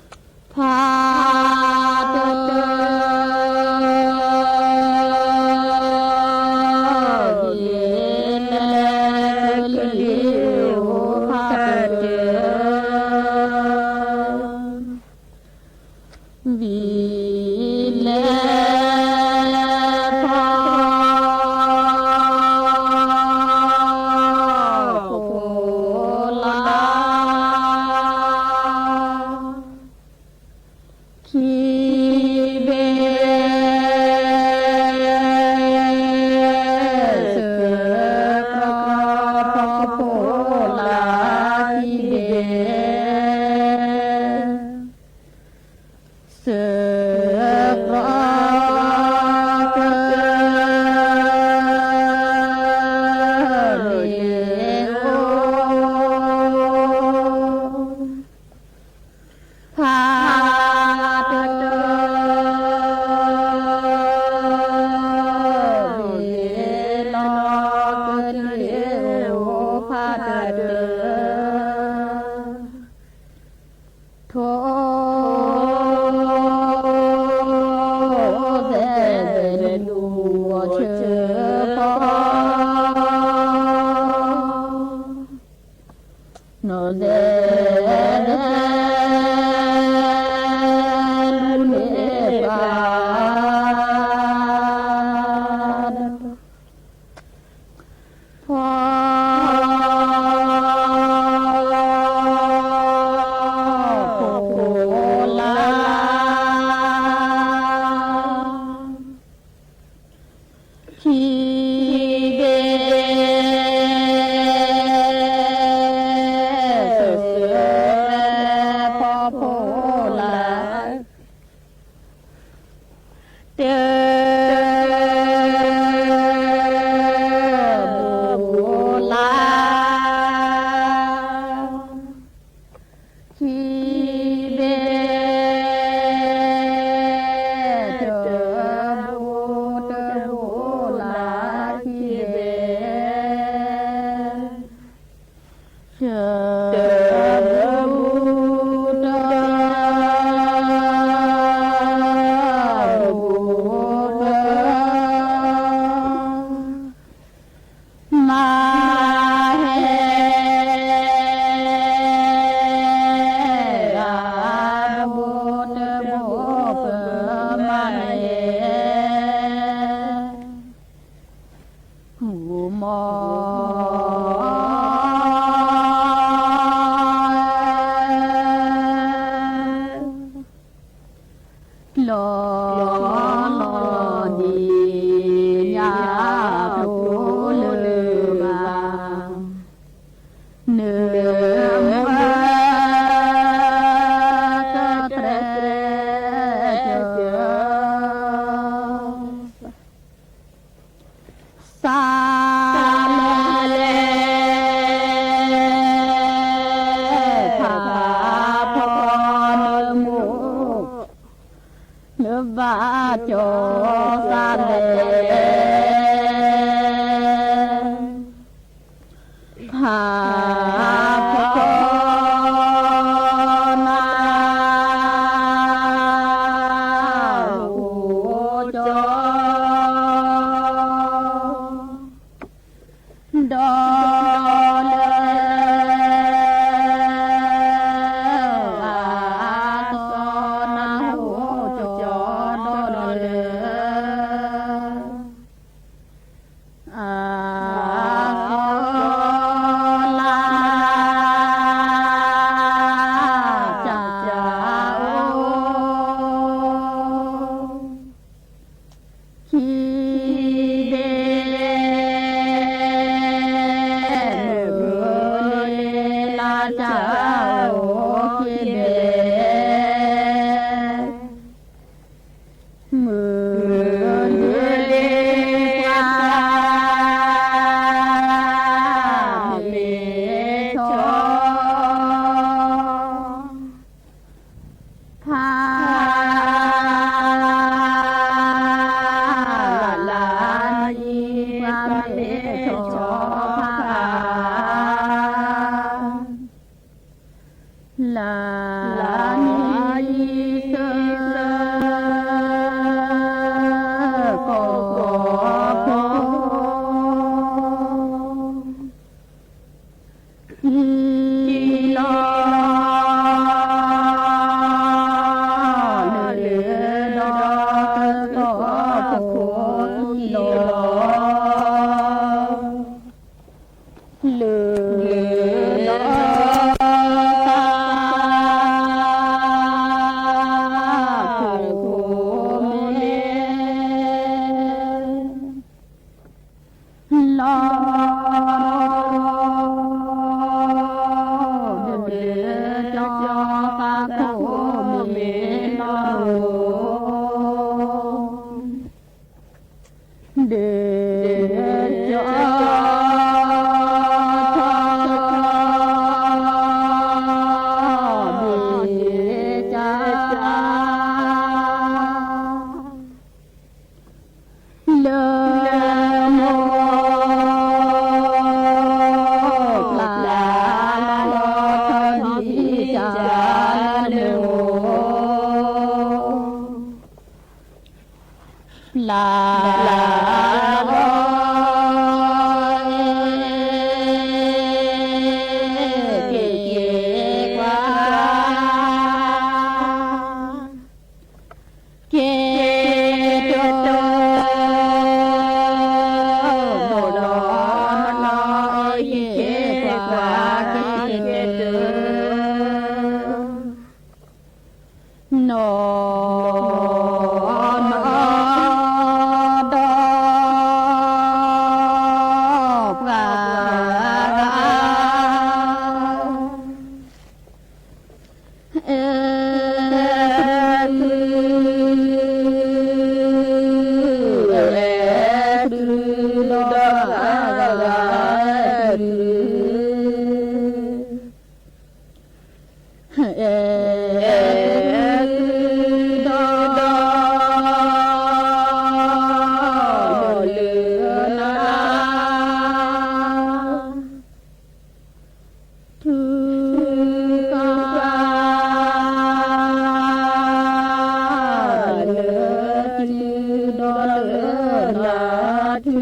ၢ ဖးတၢ ယ တကဲလူန့ၣ်ပှၤ ဖီခိၣ်လၢ ခံဘ့ၣ် စၢၤဖီခိၣ်လၢ တၢ ဘူၣ်လၢ ခံဘ့ၣ် တၢ ဘူၣ် တၢ ဘူၣ်လၢ ခံဘ့ၣ် တၢ ဘူၣ် တၢ ဘူၣ် တၢ မၤဟဲ ဂၤ ဘူၣ် တၢ ဘူၣ် ပၢ မၤဟဲ ဂီၤမီ လီၤလီၤဒံး ညါဖိလၢဘၣ် နၢမၢ ကတြဲ စၢ်လဲၤ ဖးဖီနၢမူ နဘၣ်ကၠီ စၢ်လဲၤ ဖးဖီနၢ ဟူကၠီ ဒီးလၢ အစီနၢ်ဟူကၠီ ဒီးလၢ အစီလၢ ကၠၢကၠၢအိၣ် ခံဘ့ၣ် မုၢ်လၢ လၢကၠၢအိၣ် ခံဘ့ၣ် မုၢ်လၢ ပှၤ မ့ၢ်ဆီ ဖး လၢနံၤ ပှၤမ့ၢ်ဆီဖး လၢနံၤ စၢၤ ကီၢ်ကီၢ်ဖိ အံၤလီၤ လၢလၢဒီး ကီၢ်ကီၢ်ဖိ အံၤလီၤ လၢလၢဒီး သး အဲၣ်သုဒီး လၢနၤ ထုကဖၣ် လၢစုဒီးလၢနၤထုက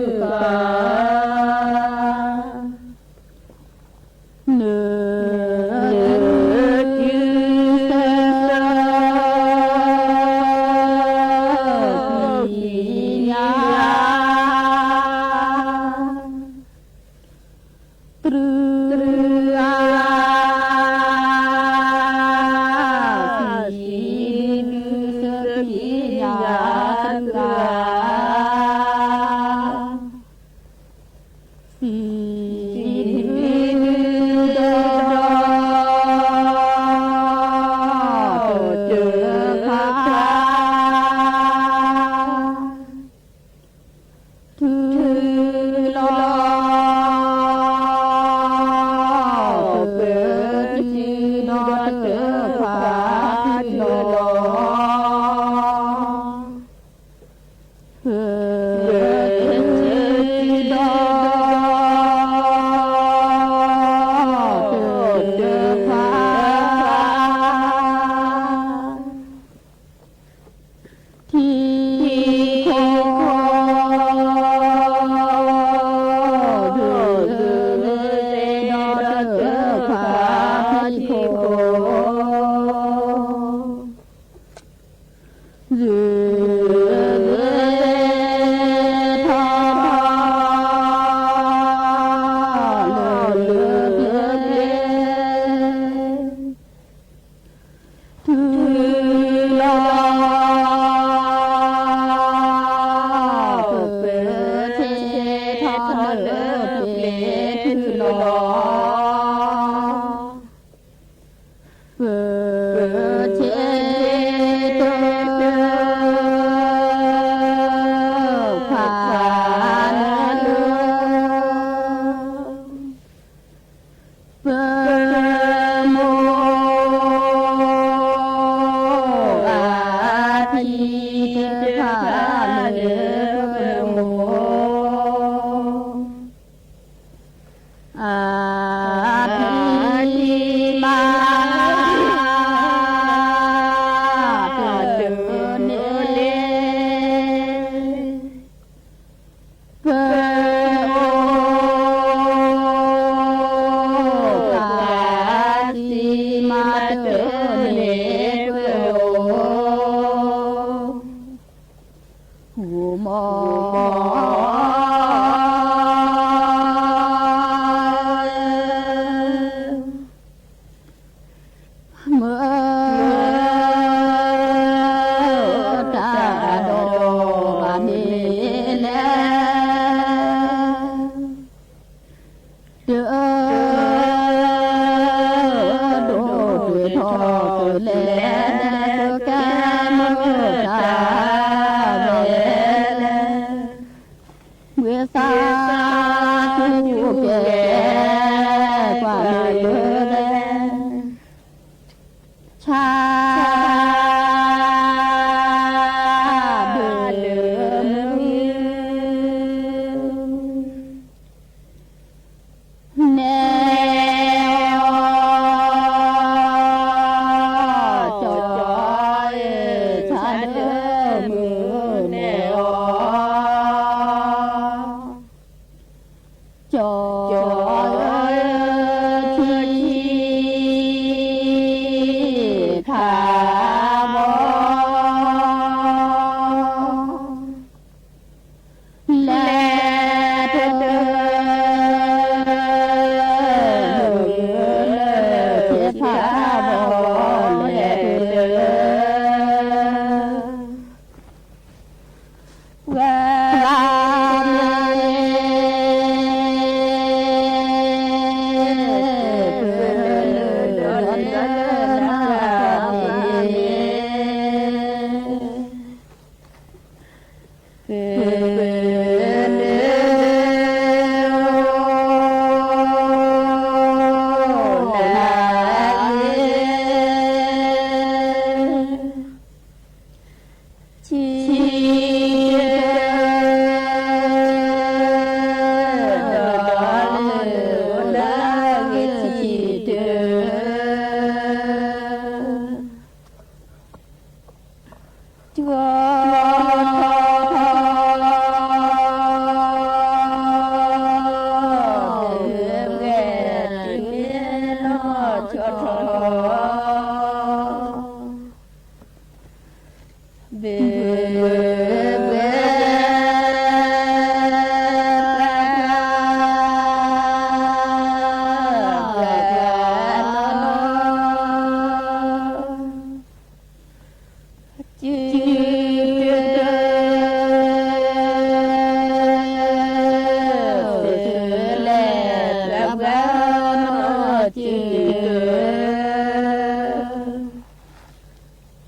ဖၣ် နသုတၢ်သ့ၣ်ညါ တြူအစံး ဒုးသ့ၣ်ညါတြူအ စံး ဒုးဒီး တၢ်ထုကဖၣ် ထုလီၤ ပစုဒီးတၢ်ထုကဖၣ်ထုလီၤ ပစုဒီး တၢ်ထုကဖၣ် ထံခိၣ် ပစုဒီးတၢ်ထုကဖၣ်ထံခိၣ် ပစု ထီၣ် လၢလၢပျ့ၤပျ့ၤ ထုလီၤ ပစု ထီၣ်လၢပျ့ၤထုလီၤ ပစု တၢ်ထုကဖၣ်လၢ ပမိၢ် အထံ ထုကဖၣ်လၢပမိၢ် အထံမၤ တၢ်ထုန့ၣ် ပမိၢ် အထံမၤတၢ်ထုန့ၣ် ပမိၢ် မၢ တၢ်ဒီးဘၣ်မ့ၢ်လဲၣ် တၢ် ဒိၣ်တုာ်ထီၣ်တုာ်လဲၣ် ကဲမုၢ်တၢ်ဝဲလဲၣ် ဝံသးစူၤကဲ ကွၢ်လၢလၢ ဆါ ဘုဘုဘဲ ဒ့ ဒ့လီၤကီၢ်ဘၣ်လၢ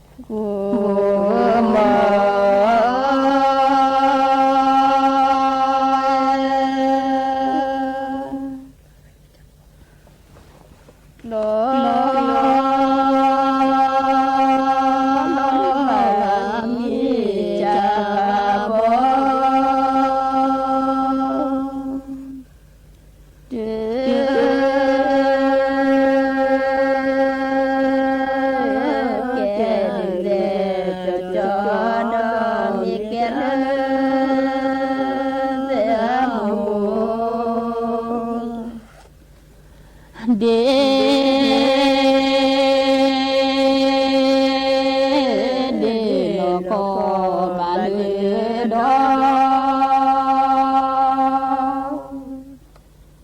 ဒီး ကီၢ်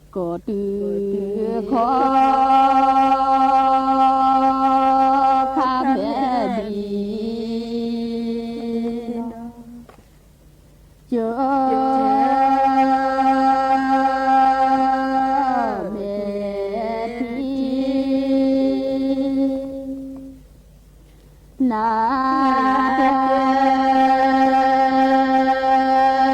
တုၤခီ ခါဖဲဒံး ကၢ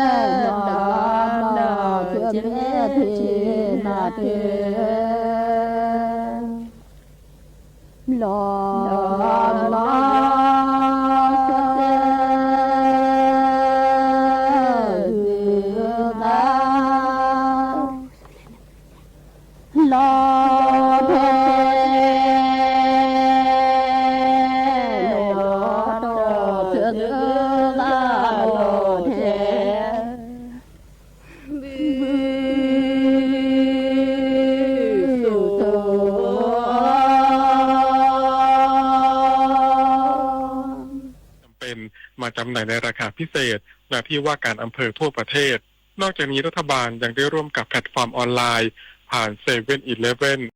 မဲာ်ထံ နၤတၢ် နီၢ်နီၢ် ကၢမဲာ်ထံ နၤတၢ် လီၤဘျီ ကၢ ဂုၤသး လီၤထဲ လီၤတၢ် ကၢသးလီၤထဲ ဘု ဘု စိၣ်စိၣ် จำเป็น มาจำหน่ายในราคาพิเศษ ณ ที่ว่าการอำเภอทั่วประเทศ นอกจากนี้รัฐบาลยังได้ร่วมกับแพลตฟอร์มออนไลน์ ผ่านเซเว่นอีเลฟเว่น